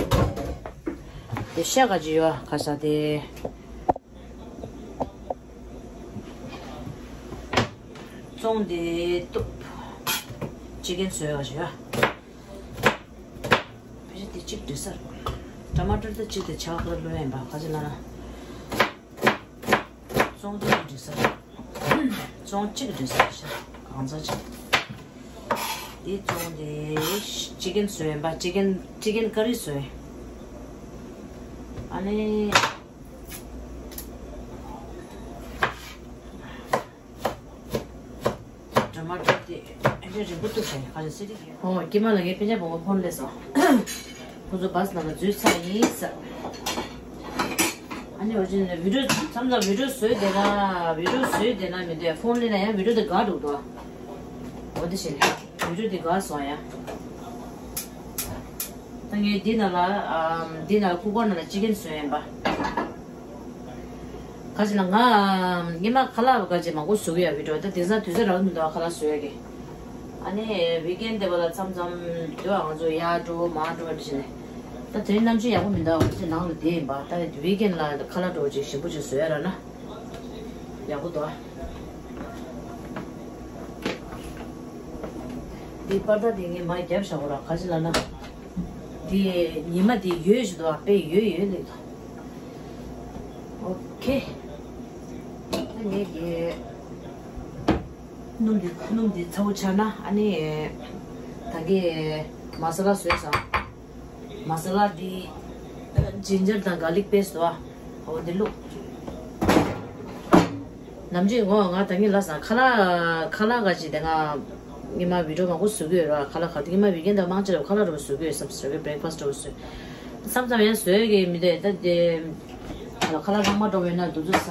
དེ་ཤ་ག་ཅི་ཡོད་ཁ་ས་དེ། བཙོང་དེ་གཏུབ། ཅི་ཀན་བཟོས་བ་ཅི་ཡོད། ཕལ་ཆེར་དེ་གཅིག་འགྲིག་ས་རེད། ཊ་མ་ཊར་དེ་གཅིག་དེ་ཆག་པར་ལོས་ཡིན་པ་ག་ཚོད་ལ་ན། བཙོང་དེ་འགྲིག་ས་རེད། བཙོང་གཅིག་འགྲིག་ས་རེད་ཤག་གང་ཚ་གཅིག་དེ་བཙོང་དེ་ཅི་ཀན་བཟོས་ཡིན་པ། ཅི་ཀན་ཅི་ཀན་ཀ་རི་བཟོས་ཡིན། ཨ་ནི། མ་འགྲོ་དེ་ཨེ་འདྲ་རིང་པོ་འདུག་ཟེར་ཁ་ཤས་སི་ཏི་གི། ཨོ་སྐྱེས་མ་ལ་ངའི་སྤུན་ཀྱག་བུ་མོ་ཕོན་སླེབས་སོང་། ཁོ་ཚོ་བཱས་ནང་ལ་འཛུལ་ཚར་ཡིན་ཟེར། ཨ་ནི་འོ་ཅི་ནས་བི་ཌིའོ་མཚམས་མཚམས་བི་ཌིའོ་བཟོས་བསྡད་ན་བི་ཌིའོ་བཟོས་བསྡད་ན་མི་འདུག་ཕོན་སླེབས་ན་ཡང་བི་ཌིའོ་དེ་འགག་འགྲོ་འདུག་འོ་དེ་བྱས་ནས་བི་ཌིའོ་དེ་འགག་སོང་ཡ། ད་ངས་འདི་ནང་ལ་ཨམ་འདི་ནང་ལ་ཀུ་ཀར་ནང་ལ་ཅི་ཀན་བཟོས་ཡིན་པ། ག་ཅི་ལ་ང་ཨམ་སྔོན་མ་ཁ་ལག་ག་ཅི་མང་པོ་བཟོ་གི་ཡ་བི་ཌིའོ་ད་དེང་སང་དུས་ཚོད་རག་གི་མི་འདུག་ཁ་ལག་བཟོ་ཡ་གི། ཨ་ནི་ཝིག་ཨེན་དེ་བ་ལ་མཚམས་མཚམས་དུ་ང་ཚོ་ཡར་འགྲོ་མར་འགྲོ་བ་འདྲ་བྱས་ནས། ད་དེ་རིང་གནམ་གཤིས་ཡག་པོ་མི་འདུག་འོ་ཅི་ནང་ལ་བསྡད་ཡིན་པ་ད་ཝིག་ཨེན་ལ་ཁ་ལག་འགྲོ་བ་ཅིག་ཞིམ་པོ་ཅིག་བཟོ་ཡ་རག་ན་ཡག་པོ་འདུག་ཨ། འདི་པར་ད་དེ་ངས་མར་བརྒྱབ་བཞག་གོ་ར་ག་ཅི་ལ་ན། འདི་ཉི་མ་འདི་ཡོད་ཞིག་འདུག་ཨ་དཔེ་ཡོད་ཡོད་ལེགས་འདུག་ཨོ་ཁེ། ད་ངས་ཀྱི་སྣུམ་འདི་སྣུམ་འདི་ཚ་པོ་ཆགས་ན་ཨ་ནི་ད་གི་མ་ས་ལ་བཟོས་ས། མ་ས་ལ་འདི་ཇིན་ཇར་དང་གྷར་ལིག་པེ་སི་ཊི་འདུག་ཨ། འོ་འདི་བླུགས། ནམ་རྒྱུན་ངོ་ང་ད་གིན་ལབ་སོང་ཁ་ལག་ཁ་ལག་ག་ཅིག་དེ་ང་སྔོན་མ་བི་ཌིའོ་མང་པོ་བཟོ་གི་ཡོད་ར། ཁ་ལག་ག་དེ་སྔོན་མ་ཝིག་ཨེན་དང་མང་ཆེ་བ་ཁ་ལག་འདྲ་པོ་བཟོ་གི་ཡོད་བསམ་བཟོ་གི་བྷི་རེག་ཕ་སི་ཊི་འདྲ་པོ་བཟོ། མཚམས་མཚམས་ཡང་བཟོ་གི་མི་འདུག་ད་དེ་ཁ་ལག་ལྷག་མ་འདྲ་པོ་ཡོད་ན་དེ་ཚོ་ཟ།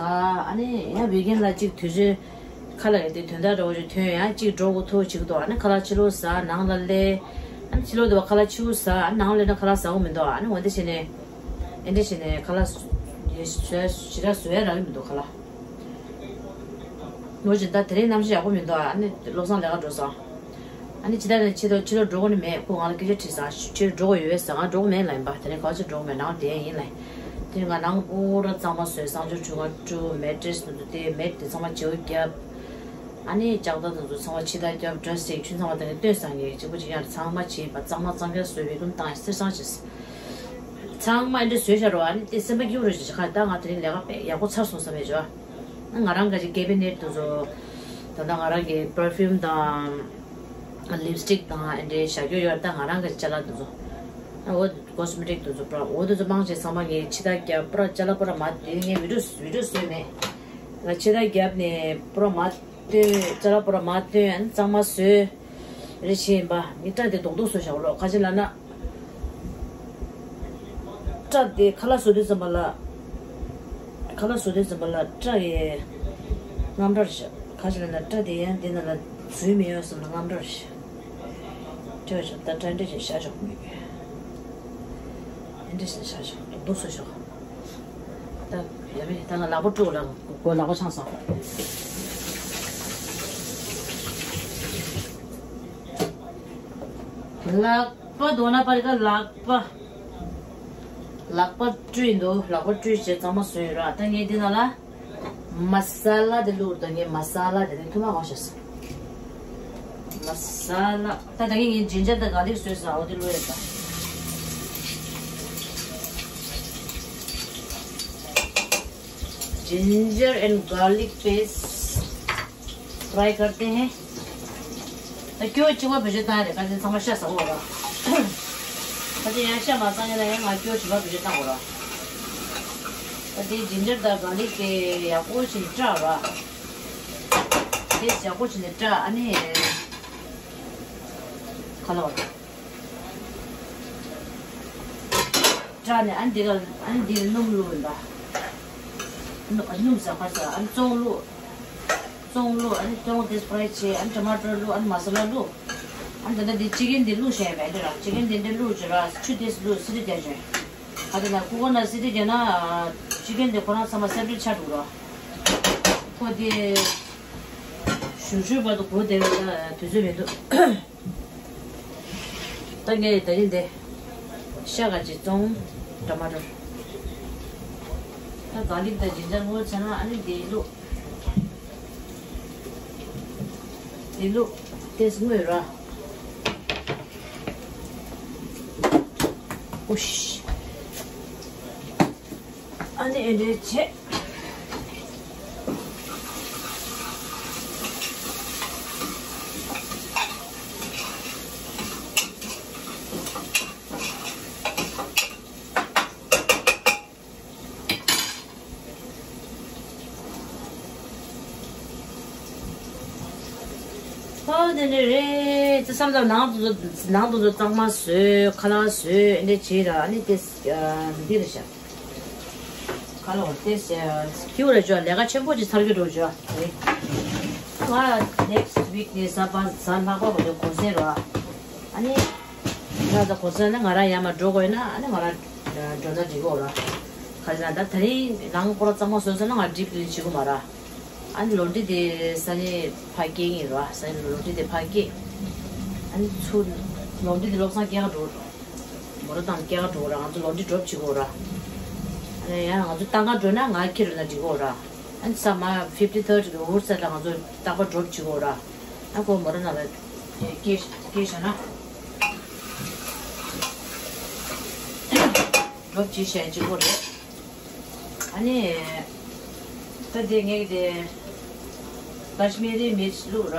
ཨ་ནི་ཡང་ཝིག་ཨེན་ལ་གཅིག་དུས་ཚོད་ཁ་ལག་ཡོད་དེ་དོན་དག་འདྲ་པོ་ཞིག་ཐོན་ཡང་གཅིག་འགྲོ་དགོས་ཐུག་ཅིག་འདུག་ཨ་ནི་ཁ་ལག་ཕྱི་ལོགས་ཟ་ནང་ལ་སླེབས། ཨ་ནི་ཕྱི་ལོགས་དེ་བ་ཁ་ལག་ཕྱི་པོ་ཟ། ཨ་ནི་ནང་ལ་སླེབས་ན་ཁ་ལག་ཟ་དགོས་མི་འདུག་ཨ་ནི་འོ་འདི་བྱས་ནས། ཨེ་འདྲ་བྱས་ནས་ཁ་ལག་ཞེ་དྲག་བཟོ་ཡ་རག་གི་མི་འདུག་ཁ་ལག་ལོ་ཅིག་ད་དེ་རིང་གནམ་གཤིས་ཡག་པོ་མི་འདུག་ཨ་ནི་བློ་བཟང་ལས་ཀ་འགྲོ་སོང་། ཨ་ནི་ཇི་ལྟར་ནས་ཕྱི་ལོགས་ཕྱི་ལོགས་འགྲོ་དགོས་ནི་མེད། ཁོ་ང་ལ་སྐད་ཆ་དྲིས་སོང་། ཕྱིར་འགྲོ་དགོས་ཡོད་ཟེར། ང་འགྲོ་གི་མེད་ལབ་ཡིན་པ། དེ་རིང་ག་བ་ཕྱིར་འགྲོ་གི་མེད། ནང་བསྡད་ཡིན་ལབ་ཡིན། དེ་ང་ནང་པུ་ར་གཙང་མ་བཟོས། གསང་སྤྱོད་ཁྲུས་ཁང་བཀྲུས། མེ་ཏྲེས་དེ་ཚོ་དེ་མེད་དེ་ཚང་མ་བྱེའུ་བརྒྱབ། ཨ་ནི་ལྕགས་ཐག་དེ་ཚོ་ཚང་མ་ཕྱི་ཐག་བརྒྱབ། ཌ་རེ་སི་ཆུ་ཚང་མ་དེ་ནས་བཏོན་སོང་། ངས་གཅིག་པུ་གཅིག་ཡང་ཚང་མ་བྱས་པ་གཙང་མ་གཙང་རྐྱང་བཟོས། བི་ཀུམ་བཏང་གསེར་སྲང་བྱས། ཚང་མ་འདི་བཟོས་བཞག་རོགས། ཨ་ནི་དེ་སེམས་པ་སྐྱིད་པོ་རེད་ཅེས་ཁ་ད་ང་དེ་རིང་ལས་ཀ་དཔེ་ཡག་པོ་ཚར་སོང་བསམ་ཡས་བྱོས། ང་རང་གི་ཀེ་བི་ནེཊ་དེ་ཚོ་ད་ལྟ་ང་རང་གི་པར་ཕིའུམ་དང་ལིབ་སི་ཊིག་དང་ཨ་འདྲའི་བཞག་རྒྱུ་ཡོད། ད་ང་རང་གི་ཅ་ལག་དེ་ཚོ་ཨ་འོ་ཀོ་སི་མེ་ཊིག་དེ་ཚོ་པུ་ར་འོ་དེ་ཚོ་མང་ཆེ་ཚང་མ་ངས་ཕྱི་ཐག་བརྒྱབ། པུ་ར་ཅ་ལག་པུ་ར་མ་དེ་ངས་བི་ཌིའོ་བི་ཌིའོ་བཟོས་མེད། ང་ཕྱི་ཐག་བརྒྱབ་ནས་པུ་ར་མ་བཏོན། ཅ་ལག་པུ་ར་མ་བཏོན། ཨ་ནི་གཙང་མ་བཟོས། རེ་ཞིག་ཡིན་པ་ངས་སྐྲ་དེ་རྡོག་རྡོག་བཟོས་བཞག་ལོ། ག་ཅི་ལབ་ན། སྐྲ་དེ་ཁ་ལག་བཟོ་དུས་ཙམ་པ་ལ། ཁ་ལག་བཟོ་དུས་ཙམ་པ་ལ་སྐྲ་ཡི་རྔམ་སྐྲ་རེད་ཤག་ག་ཅི་ལབ་ན་སྐྲ་དེ་ཡང་འདི་ནང་ལ་འཛུལ་མི་ཡོང་བསམ་ན་རྔམ་སྐྲ་རེད་ཤག་སྐྲ་ཡོད་ཤག་ད་སྐྲ་འདྲ་ཅིག་བཞག་ཆོག་མི་དགོས། འདི་འདྲ་ཞིག་བཞག་ཆོག་རྡོག་རྡོག་བཟོས་ཤོག་ད་ཡ་མེད། ད་ང་ལག་པ་བཀྲུ་ལ་མགོ་ལག་པ་འཆང་སོང་། ལག་པ་དོ་ན་པར་ག་ལག་པ། ལག་པ་བཀྲུས་འདུག་ལག་པ་བཀྲུས་བྱས་གཙང་མ་བཟོས་ཡོད་ར། ད་ངས་འདི་ནང་ལ་མ་ས་ལ་དེ་བླུགས། ད་ངས་མ་ས་ལ་དེ་ནས་ཐུར་མ་གང་བྱས་སོང་། མ་ས་ལ་ད་ད་ངས་ངས་ཇིན་ཇར་དང་གྷར་ལིག་བཟོས་སོང་། འོ་དེ་བླུགས་ཡོད་ད། Ginger and garlic paste fry करते हैं। ད་སྐྱོ་གཅིག་པ་བེད་སྤྱོད་བཏང་རེད། ཁ་ཅིག་ཚང་མ་ཤ་ཟ་འོ་ར། ཁ་ཅིག་ཡང་ཤ་མ་ཟ་མཁན་ལ་ཡང་ང་སྐྱོ་གཅིག་པ་བེད་སྤྱོད་བཏང་འོ་ར། ད་དེ་ཇིན་ཇར་དང་གྷར་ལིག་དེ་ཡག་པོ་བྱས་ནས་བཀྲ་ར། དེ་ཡག་པོ་བྱས་ནས་བཀྲ། ཨ་ནི་ཁ་ལག་བ། སྐྲ་ནས་ཨ་ནི་འདི་ག་ཨ་ནི་འདི་ནས་སྣུམ་བླུགས་ཡིན་པ། སྣུམ་ཟ་ཁར་ཟ། ཨ་ནི་བཙོང་བླུགས། བཙོང་བླུགས། ཨ་ནི་བཙོང་དེ་ཕ་རའི་བྱས། ཨ་ནི་ཊ་མ་ཊར་བླུགས། ཨ་ནི་མ་ས་ལ་བླུགས། ཨ་ནི་ད་ལྟ་འདི་ཅི་ཀན་འདི་བླུགས་བྱས་པས་འདི་ར་ཅི་ཀན་འདི་འདི་བླུགས་བྱས་ར་ཆུ་དེ་བླུགས་སི་ཊི་རྒྱག་བྱས། ཨ་དེ་ན་ཀུ་ཀར་ནང་སི་ཊི་རྒྱག་ན་ཅི་ཀན་འདི་ཁོ་རང་ཚང་མ་སེ་པ་རེཊ་ཆགས་འགྲོ་ར། ཁོ་དེ་ཞུ་ཞུ་བར་དུ་གོ་བསྡད་པ་ལ་དུས་ཚོད་མི་འདུག་ད་ངས་ད་རིང་འདི་ཤ་ག་ཅིག་བཙོང་། ཊ་མ་ཊར། ད་གྷར་ལིག་དང་ཇིན་ཇར་སྔོ་ཚལ་ན་ཨ་ནི་འདི་བླུགས། འདི་བླུགས། དེ་སྔོས་ར། ཨུ་ཤི། ཨ་ནི་ཨེ་འདྲས་བྱས། ཨོ་དེ་འདྲ་རེད། ཅི་བསམ་ཙམ་ནང་དུ་ནང་དུ་གཙང་མ་བཟོས། ཁ་ལག་བཟོས། ཨེ་འདྲ་བྱས་ར། ཨ་ནི་དེ་འདི་རེད་ཤག་ཁ་ལོ་དེ་སྐྱིད་རེད་ཅོ། ལས་ཀ་ཆེན་པོ་ཅིག་ཚར་གྱི་འགྲོ་ཅོ། ང་next week ནས་གཟའ་པ་གཟའ་ལྷག་པ་བར་དུ་གུང་སེང་ར། ཨ་ནི་ང་ཚོ་གུང་སེང་ནི་ང་རང་ཡར་མར་འགྲོ་དགོས་ན། ཨ་ནི་ང་རང་འགྲོ་ན་འགྲིག་གོ་ར། ག་རེ་ཟེར་ན་ད་དེ་རིང་ནང་སྐོར་གཙང་མ་བཟོས་ཚར་ན་ང་ཌིབ་ཀི་ལིན་བྱེད་དགོས་མ་ར། ཨ་ནི་ལོ་འདི་དེ་སང་ཉིན་ཕར་སྐྱེལ་གྱི་ཡིན་ར། སང་ཉིན་ལོ་འདི་དེ་ཕར་སྐྱེལ། ཨ་ནི་ཚུར་ལོ་འདི་དེ་བློ་བཟང་སྐྱེལ་ག་འགྲོ། མོ་ར་དང་སྐྱེལ་ག་འགྲོ་ར། ང་ཚོ་ལོ་འདི་ཌོབ་བྱེད་དགོས་ར། ཨ་ནི་ཡང་ང་ཚོ་ཏང་ག་འགྲོ་ན་ང་ཁྱེར་ལ་འགྲིག་གོ་ར། ཨ་ནི་ས་མ་ཕིབ་ཊི་ཐར་ཌི་གི་འུར་ས་ལ་ང་ཚོ་རྟག་པར་ཌོབ་བྱེད་དགོས་ར། ཨ་ཁོ་མོ་ར་ནང་ལ་སྐྱེལ་སྐྱེལ་བྱས་ན་ཌོབ་བྱེད་བྱས་འགྲིག་གོ་རེད། ཨ་ནི། ད་དེ་ངས་དེ་ཀ་ཤི་མི་རི་མིར་ཅི་བླུགས་ར།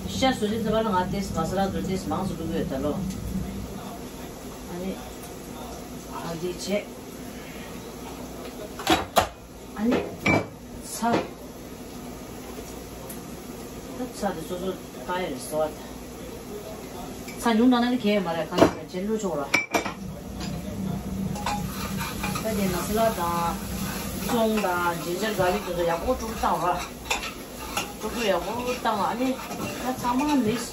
ཤ་བཟོ་དུས་ཙམ་པ་ལ་ང་ཏོག་ཙམ་མ་ས་ལ་དེ་ཏོག་ཙམ་མང་ཙམ་བླུགས་ཡོད་ད་ལོ། ཨ་ནི། ཨ་འདི་བྱས། ཨ་ནི། ཚྭ། ད་ཚྭ་དེ་སོ་སོ་བཏང་ཡོད་རེད་ཟེར་བ། ཚྭ་ཉུང་བཏང་ན་ནི་གལ་ཡོད་མ་རེད། གང་ཡིན་ཟེར་ན་བྱས་བླུགས་ཆོག་ར། ད་དེ་མ་ས་ལ་དང་། ཚོང་དང་ཇིན་ཇར་གྷར་ལིག་དེ་ཚོ་ཡག་པོ་དཀྲུག་བཏང་ར། དཀྲུག་དཀྲུག་ཡག་པོ་བཏང་། ཨ་ནི་ད་ཚང་མ་མིག་སི་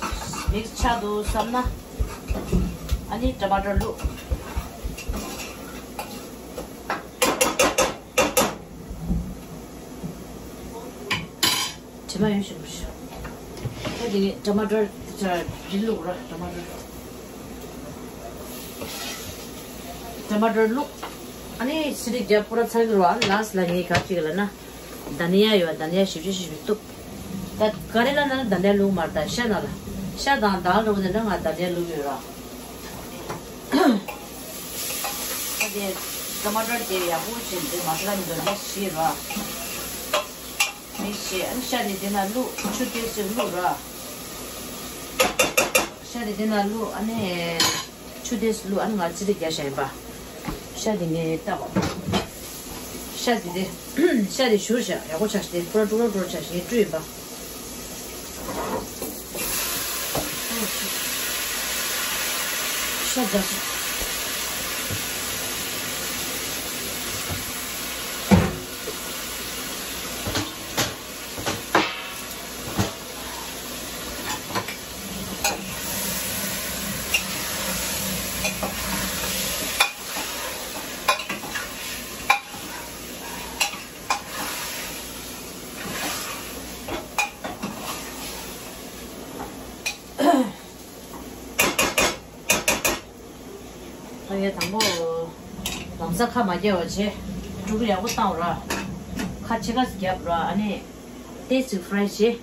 མིག་སི་ཆགས་འདུག་བསམ་ན། ཨ་ནི་ཊ་མ་ཊར་བླུགས། དྲི་མ་ཡོད་ཤོས་པོ་ཞིག་ད་དེ་ནས་ཊ་མ་ཊར་དེ་ཚོ་འབྲི་བླུགས་ར། ཊ་མ་ཊར། ཊ་མ་ཊར་བླུགས། ཨ་ནི་ཚི་རིག་རྒྱབ་པོ་ར་ཚར་གི་ར། ཨ་ནི་ལཱ་སི་ལ་ངས་ག་རེ་བྱེད་ཀྱི་ལབ་ན། དྷ་ནི་ཡ་ཡོད། དྷ་ནི་ཡ་ཞིབ་ཞིབ་ཞིབ་ཞིབ་གཏུབ། ད་ཀ་རེ་ལ་ནང་ལ་དྷ་ནི་ཡ་བླུགས་མ་རེད། ད་ཤ་ནང་ལ། ཤ་དང་དཱལ་འདྲ་པོ་དེ་འདྲ་ང་དྷ་ནི་ཡ་བླུགས་ཡོད་ར། ད་དེ་ཊ་མ་ཊར་དེ་ཡག་པོ་བྱས་ནས་མ་ས་ལ་མི་འདུག་མིག་སི་བྱས་ར། མིག་སི་བྱས། ཨ་ནི་ཤ་དེ་དེ་ན་བླུགས། ཆུ་ཏོག་ཙམ་བླུགས་ར། ཤ་དེ་དེ་ན་བླུགས། ཨ་ནི་ཆུ་ཏོག་ཙམ་བླུགས། ཨ་ནི་ང་ཚི་རིག་རྒྱག་བཞག་ཡིན་པ། ཤ་དེ་ངས་བཏབ་པ། ཤ་དེ་དེ། ཤ་དེ་བཞུར་བཞག་ཡག་པོ་ཆགས་ཤིག་དེ་ཕུ་ར་དཀྲུག་ར་དཀྲུག་ར་ཆགས་ཤིག་ངས་བཀྲུས་ཡིན་པ། ཤ་རྒྱག་ཤིག་ད་ངས་དང་པོ་ལམ་སང་ཁ་མ་རྒྱག་པ་བྱས། དཀྲུག་དཀྲུག་ཡག་པོ་བཏང་ར། ཁ་ཕྱེད་ཀ་ཙམ་བརྒྱབ་ར། ཨ་ནི་ཏོག་ཙམ་ཕ་རའི་བྱས།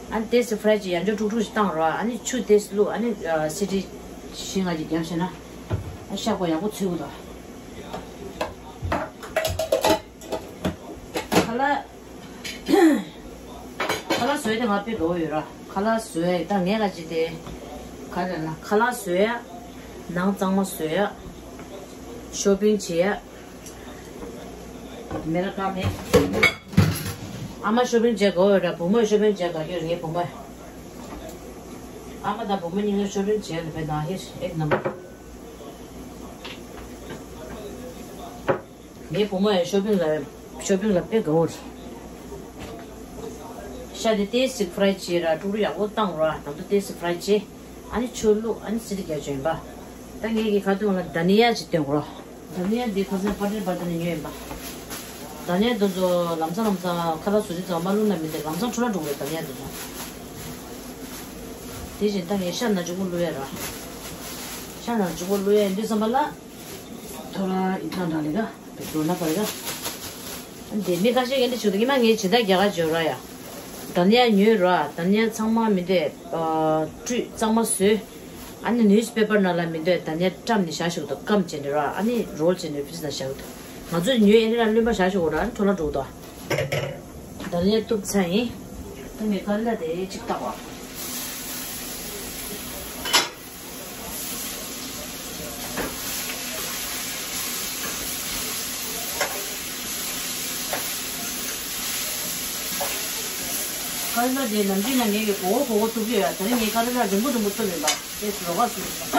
ཨ་ནི་ཏོག་ཙམ་ཕ་རའི་བྱས། ཡང་བསྐྱར་དཀྲུག་དཀྲུག་ཞིག་བཏང་ར། ཨ་ནི་ཆུ་ཏོག་ཙམ་བླུགས། ཨ་ནི་ཨ་སི་ཊི་བཞི་ལྔ་ཅིག་བརྒྱབ་བྱས་ན། ཨ་ཤ་ཁོ་ཡག་པོ་ཚོས་གི་འདུག་ཁ་ལག་ཁ་ལག་བཟོས་དེ་ང་དཔེ་དགའ་བོ་ཡོད་ར། ཁ་ལག་བཟོས་ད་ངས་ག་ཅི་དེ། ག་རེ་ལབ་ན། ཁ་ལག་བཟོས་ཡ། ནང་གཙང་མ་བཟོས་ཡ། ཤོ་པིང་བྱེད་ཡ། མེ་ར་ཀ་མེ། ཨ་མ་ཤོ་པིང་བྱེད་དགའ་བོ་ཡོད་ར། བུ་མོས་ཤོ་པིང་བྱེད་དགའ་རྒྱུ་རེད། ངའི་བུ་མོས། ཨ་མ་དང་བུ་མོ་གཉིས་ཀས་ཤོ་པིང་བྱེད་ལ་བས་ན་ཧེ་ཨེག་ནམ། ངའི་བུ་མོ་ཡང་ཤོ་པིང་ལ་ཤོ་པིང་ལ་དཔེ་དགའ་བོ་རེད། ཤ་དེ་ཏོག་ཙམ་ཕ་རའི་བྱས་ར། དཀྲུག་དཀྲུག་ཡག་པོ་བཏང་ར། ད་དུང་ཏོག་ཙམ་ཕ་རའི་བྱས། ཨ་ནི་ཆུ་བླུགས། ཨ་ནི་སི་ཊི་བརྒྱབ་བྱས་ཡིན་པ། ད་ངས་ཀྱི་ཁ་ཐུག་ལ་དྷ་ནི་ཡ་ཅིག་བཏོན་དགོས་ར། དྷ་ནི་ཡ་འདི་ཁ་སང་པ་ཊར་པ་ཊར་ནས་ཉོས་ཡིན་པ། དྷ་ནི་ཡ་འདི་ཚོ་ལམ་སང་ལམ་སང་ཁ་ལག་བཟོ་དུས་ཙམ་མ་བླུགས་ན་མི་འདུག་ལམ་སང་འཕྲོ་བརླག་འགྲོ་གི་རེད། དྷ་ནི་ཡ་འདི་ཚོ། དེ་བཞིན་ད་ངས་ཤ་ནང་གཅིག་པོ་བླུགས་ཡ་ར། ཤ་ནང་གཅིག་པོ་བླུགས་ཡ་ཡིན་དུས་ཙམ་པ་ལ། ཐོ་ར་ཡིན་ཙང་འདྲ་ལེ་ག་འགྲོ་ན་པར་ག་འདི་མི་ཁ་ཤས་ཀྱིས་འདི་ཞུ་འདུག་ཉི་མ་ངས་ཇི་ལྟར་རྒྱ་གར་འབྱོར་ར་ཡ། དྷ་ནི་ཡ་ཉོས་ར། དྷ་ནི་ཡ་ཚང་མ་མི་འདོད། ཨ་བཀྲུས་གཙང་མ་བཟོས། ཨ་ནི་ནིའུ་སི་པེ་པར་ནང་ལ་མི་འདོད། དྷ་ནི་ཡ་བཀྲམ་ནས་བཞག་ཞུ་འདུག་སྐམ་བྱས་ནས་ར། ཨ་ནི་རོལ་བྱས་ནས་ཕི་ཇི་ནང་བཞག་འདུག་ང་ཚོས་ཉོས་ཨེ་རི་ལ་རློན་པ་བཞག་ཞུ་འོ་ར། ཨ་ནི་འཕྲོ་བརླག་འགྲོ་གི་འདུག་དྷ་ནི་ཡ་གཏུབ་ཚར་ཡིན། ད་ངས་ཀ་རི་ལ་དེ་གཅིག་བཏགས་པ། ཀ་རེ་ལ་དེ་ནམ་རྒྱུན་ན་ངས་ཀྱི་གོ་བོ་གོ་བོ་བཙུགས་ཀྱི་ཡོད། ད་རིང་ངས་ཀ་རེ་ལ་རིང་པོ་རིང་པོ་བཙུགས་མིན་པ། དེ་རོ་ཁ་བཙུགས་ཡོད།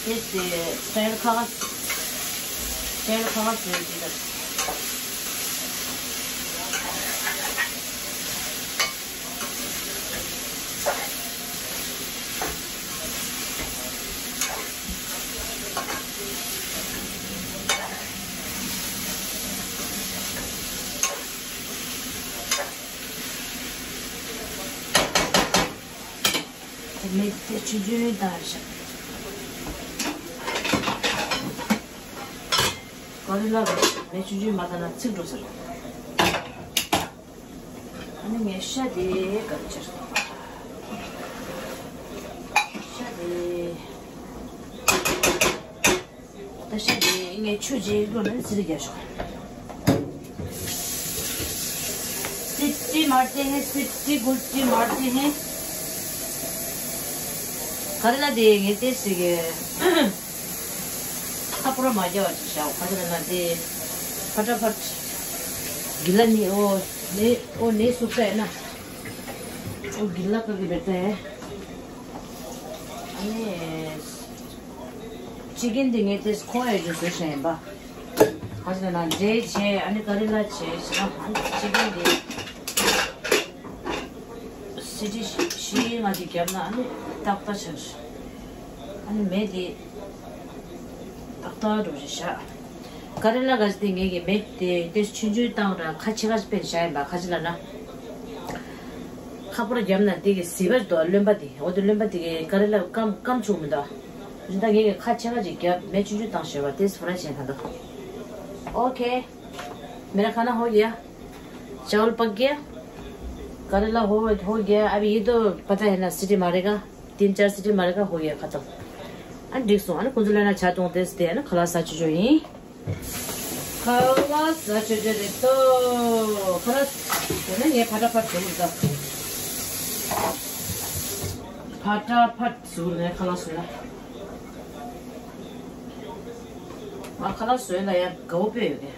དེ་དེ་ཕྲེང་ཁ་ཁ། ཕྲེང་ཁ་ཁ་བཙུགས་ཡོད་དེ་ད། མེ་དེ་ཆུང་ཆུང་བཏང་བཞག་ཀ་རེ་ལ་རེད། མེ་ཆུང་ཆུང་མ་བཏང་ན་ཚིག་འགྲོ་ཟེར། ཨ་ནི་ངས་ཤ་དེ་ག་རེ་བྱེད། ཤ་དེ། ད་ཤ་དེ་ངས་ཆུ་བརྗེ་བླུགས་ནས་ཚིལ་རྒྱག་ཤོག་སིཊི་མར་དེ་ཧེ། སིཊི་གུལ་ཊི་མར་དེ་ཧེ། ཀ་རེ་ལ་དེ་ངས་ཏེ་སི་གི་ཁ་པོ་ར་མ་རྒྱབ་པ་ཅིག་བྱའོ། ཀ་རེ་ལ་དེ་ཕ་ཏྲ་ཕ་ཏྲ་གི་ལ་ནི་ཨོ་ནི་ཨོ་ནི་སུ་ཏྲ་ན་ཨོ་གི་ལ་ཀ་གི་བེ་ཏྲ། ཨ་ནི། ཅི་ཀན་འདི་ངས་དེ་ཁོ་ཡ་ཇུ་བཟོས་བཞག་ཡིན་པ། ཁ་ཅིག་ན་འབྲས་བྱས། ཨ་ནི་ཀ་རེ་ལ་བྱས་ཟེར་ན། ཨ་ནི་ཅི་ཀན་འདི་སི་ཊི་བཞི་ལྔ་ཅིག་བརྒྱབ་ན་ཨ་ནི་ཏག་ཏག་ཆགས། ཨ་ནི་མེ་འདི་ཏག་ཏག་འགྲོ་ཞིག་བཞག་ཀ་རེ་ལ་ག་ཅིག་དེ་ངས་ཀྱི་མེ་དེ་དེ་ཆུང་ཆུང་བཏང་ར་ཁ་ཕྱེད་ཀ་ཅིག་ཕྱེ་བཞག་ཡིན་པ། ཁ་ཅིག་ལ་ན་ཁ་པོ་ར་བརྒྱབ་ན་དེ་གི་ཟིལ་པ་འདུག་རློན་པ་དེ། འོ་དེ་རློན་པ་དེ་གི་ཀ་རེ་ལ་སྐམ་སྐམ་བཅུག་མི་འདུག་རིན་ད་ངས་ཀྱི་ཁ་ཕྱེད་ཀ་ཅིག་བརྒྱབ། མེ་ཆུང་ཆུང་བཏང་བཞག་པ་དེ་སི་ཕ་ར་ཅན་ཁ་འདུག་ཨོ་ཁེ། मेरा खाना हो गया। चावल पक गया। करेला हो हो गया। अब ये तो पता है ना, सीटी मारेगा। तीन चार सीटी मारेगा, हो गया खत्म। ཨ་འགྲིག་སོང་། ཨ་ནི་ཁོང་ཚོ་ལ་ན་ཇ་བཏུང་དེ་སྟེ། ཨ་ནི་ཁ་ལག་ཟ་ཆོག་ཆོག་ཡིན། ཁ་ལག་ཟ་ཆོག་ཆོག་རེད་དོ། ཁ་ལག་དེ་ནས་ངས་ཕ་ཏྲ་ཕ་ཏྲ་བཟོ་དགོས་ད། ཕ་ཏྲ་ཕ་ཏྲ་བཟོ་ནས་ཁ་ལག་བཟོས་ན། ང་ཁ་ལག་བཟོས་ལ་ཡ་དགའ་བོ་དཔེ་ཡོད་གི།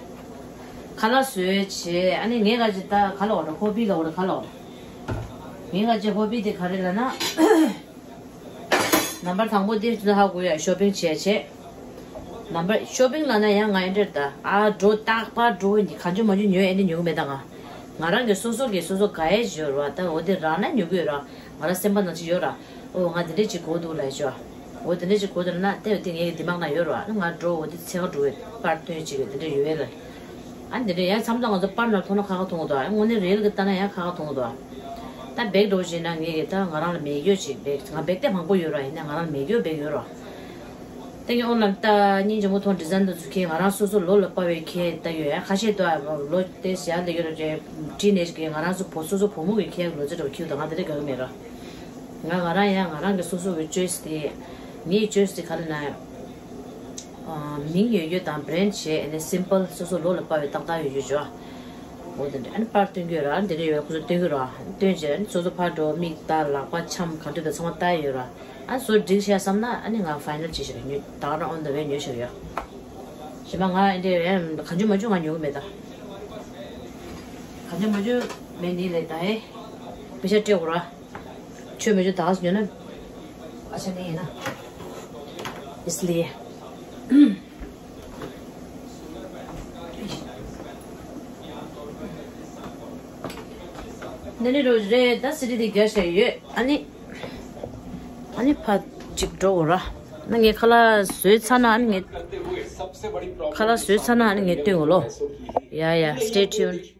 ཁ་ལག་བཟོས་བྱས། ཨ་ནི་ངས་ག་ཅི་ད་ག་ལ་འོ་ར་ཧོ་བི་ལ་འོ་ར་ག་ལ་འོ་ར། ངས་ག་ཅི་ཧོ་བི་དེ་ག་རེ་ལ་ན། ནམ་བར་དང་པོ་དེ་ཚོ་ཧ་གོ་ཡ་ཤོ་པིང་བྱས་བྱས། ནམ་བར་ཤོ་པིང་ལ་ན་ཡང་ང་ཨེ་འདྲར་ད་ཨ་འགྲོ་རྟག་པར་འགྲོ་གང་ཅུ་མ་ཅུ་ཉོས་ཨེ་འདྲ་ཉོ་གི་མེད་ད་ང་། ང་རང་གི་སོ་སོ་གི་སོ་སོ་ག་ཨེ་ཡོད་ར་ད་འོ་དེ་རང་ན་ཉོ་གི་ཡོད་ར། ང་རང་སེམས་པ་ནང་ཅི་ཡོད་ར། ཨོ་ང་དེ་འདྲས་ཅིག་གོ་འདུག་ལབ་ཤོག་འོ་དེ་འདྲས་ཅིག་གོ་འདུག་ན་དེ་དེ་ངའི་དེ་མང་ན་ཡོད་ར། ང་འགྲོ་འོ་དེ་ཚེ་ག་འགྲོ་བའི་པར་སྟོན་ཅིག་དེ་འདྲས་ཡོད་ལ། ཨ་འདི་འདྲ་ཡང་མཚམས་དང་ང་ཚོ་པར་ནང་མཐོང་ན་ཁ་ཁ་མཐོང་གི་འདུག་ཨ་དངོས་གནས་རེལ་གི་ལྟ་ན་ཡང་ཁ་ཁ་མཐོང་གི་འདུག་ད་བེག་འགྲོ་བཞིན་ན་ངས་ཀྱི་ད་ང་རང་ལ་མེད་ཡོད་ཅིག་བེག་ང་བེག་དེ་མང་པོ་ཡོད་ར། ཡིན་ན་ང་རང་ལ་མེད་ཡོད་བེག་ཡོད་ར། ད་ངས་ཨོན་ལ་ལྟ་སྙིང་རྗེ་མོ་མཐོང་ཌི་ཛན་དུ་ཚུ་ཁྱེད་ང་རང་སོ་སོ་ལོ་ལ་དཔའ་བའི་ཁྱེད་ལྟ་ཡོད་ཡ་ཁ་ཤས་འདུག་ལོ་དེ་ཟེར་ཡ་ལ་ཡོད་ར་ཅེ་ཊི་ནེཇ་གི་ང་རང་སོ་བོ་སོ་སོ་བུ་མོ་གི་ཁྱེད་ལོ་ཚོད་ར་ཁྱེད་དང་ང་དེ་འདྲ་དགའ་གི་མེད་ར། ང་ང་རང་ཡང་ང་རང་གི་སོ་སོ་གི་ཅོའི་སི་དེ་ངའི་ཅོའི་སི་དེ་ག་རེ་ན། མིང་ཡོད་ཡོད་དང་བྷེ་རེན་ཌི་བྱས་ཨ་ནི་སིམ་པལ་སོ་སོ་ལོ་ལ་དཔའ་བའི་ཏག་ཏག་ཡོད་ཡོད་ཅོ། འོ་དེ་འདྲ་ཨ་ནི་པར་སྟོན་གྱི་ཡོད་ར། འདི་འདྲ་ཡོད་ཁོ་ཚོ་སྟོན་གྱི་ར། སྟོན་བྱས་ཨ་ནི་སོ་སོ་ཕར་འགྲོ་མིག་ལྟ་ལག་པ་འཆམ་ག་འདྲ་འདུག་ཚང་མ་ལྟ་ཡོད་ར། ཨ་ནི་སོ་སོ་འགྲིག་ཤག་བསམ་ན་ཨ་ནི་ང་ཕའི་ནལ་བྱེད་ཤག་ཉོ་ད་ག་རང་ཨོན་ད་ཝེ་ཉོ་ཤག་ཡོད། གཞན་པ་ང་ཨ་འདྲ་ཨེ་གང་བྱུང་མ་བྱུང་ང་ཉོ་གི་མེད་ད། གང་བྱུང་མ་བྱུང་མེད་ནི་ལས་ད་ཨེ་པེ་ཤ་སྤྲད་དགོས་ར། ཆོས་མི་ཆོས་དག་ཉོ་ན། ཨ་ཆ་ནི་ཡིན་ན། ཨིས་ལི། ནི་ནི་རོ་རེད་ད་སི་ཏི་དེ་རྒྱ་ཤ་ཡོད་ཨ་ནི། ཨ་ནི་ཕ་ཅིག་འགྲོ་འོ་ར། ན་ངས་ཁ་ལག་བཟོས་ཚར་ན་ཨ་ནི་ངས། ཁ་ལག་བཟོས་ཚར་ན་ཨ་ནི་ངས་སྟོན་འོ་ལོ། Yeah, yeah, stay tuned.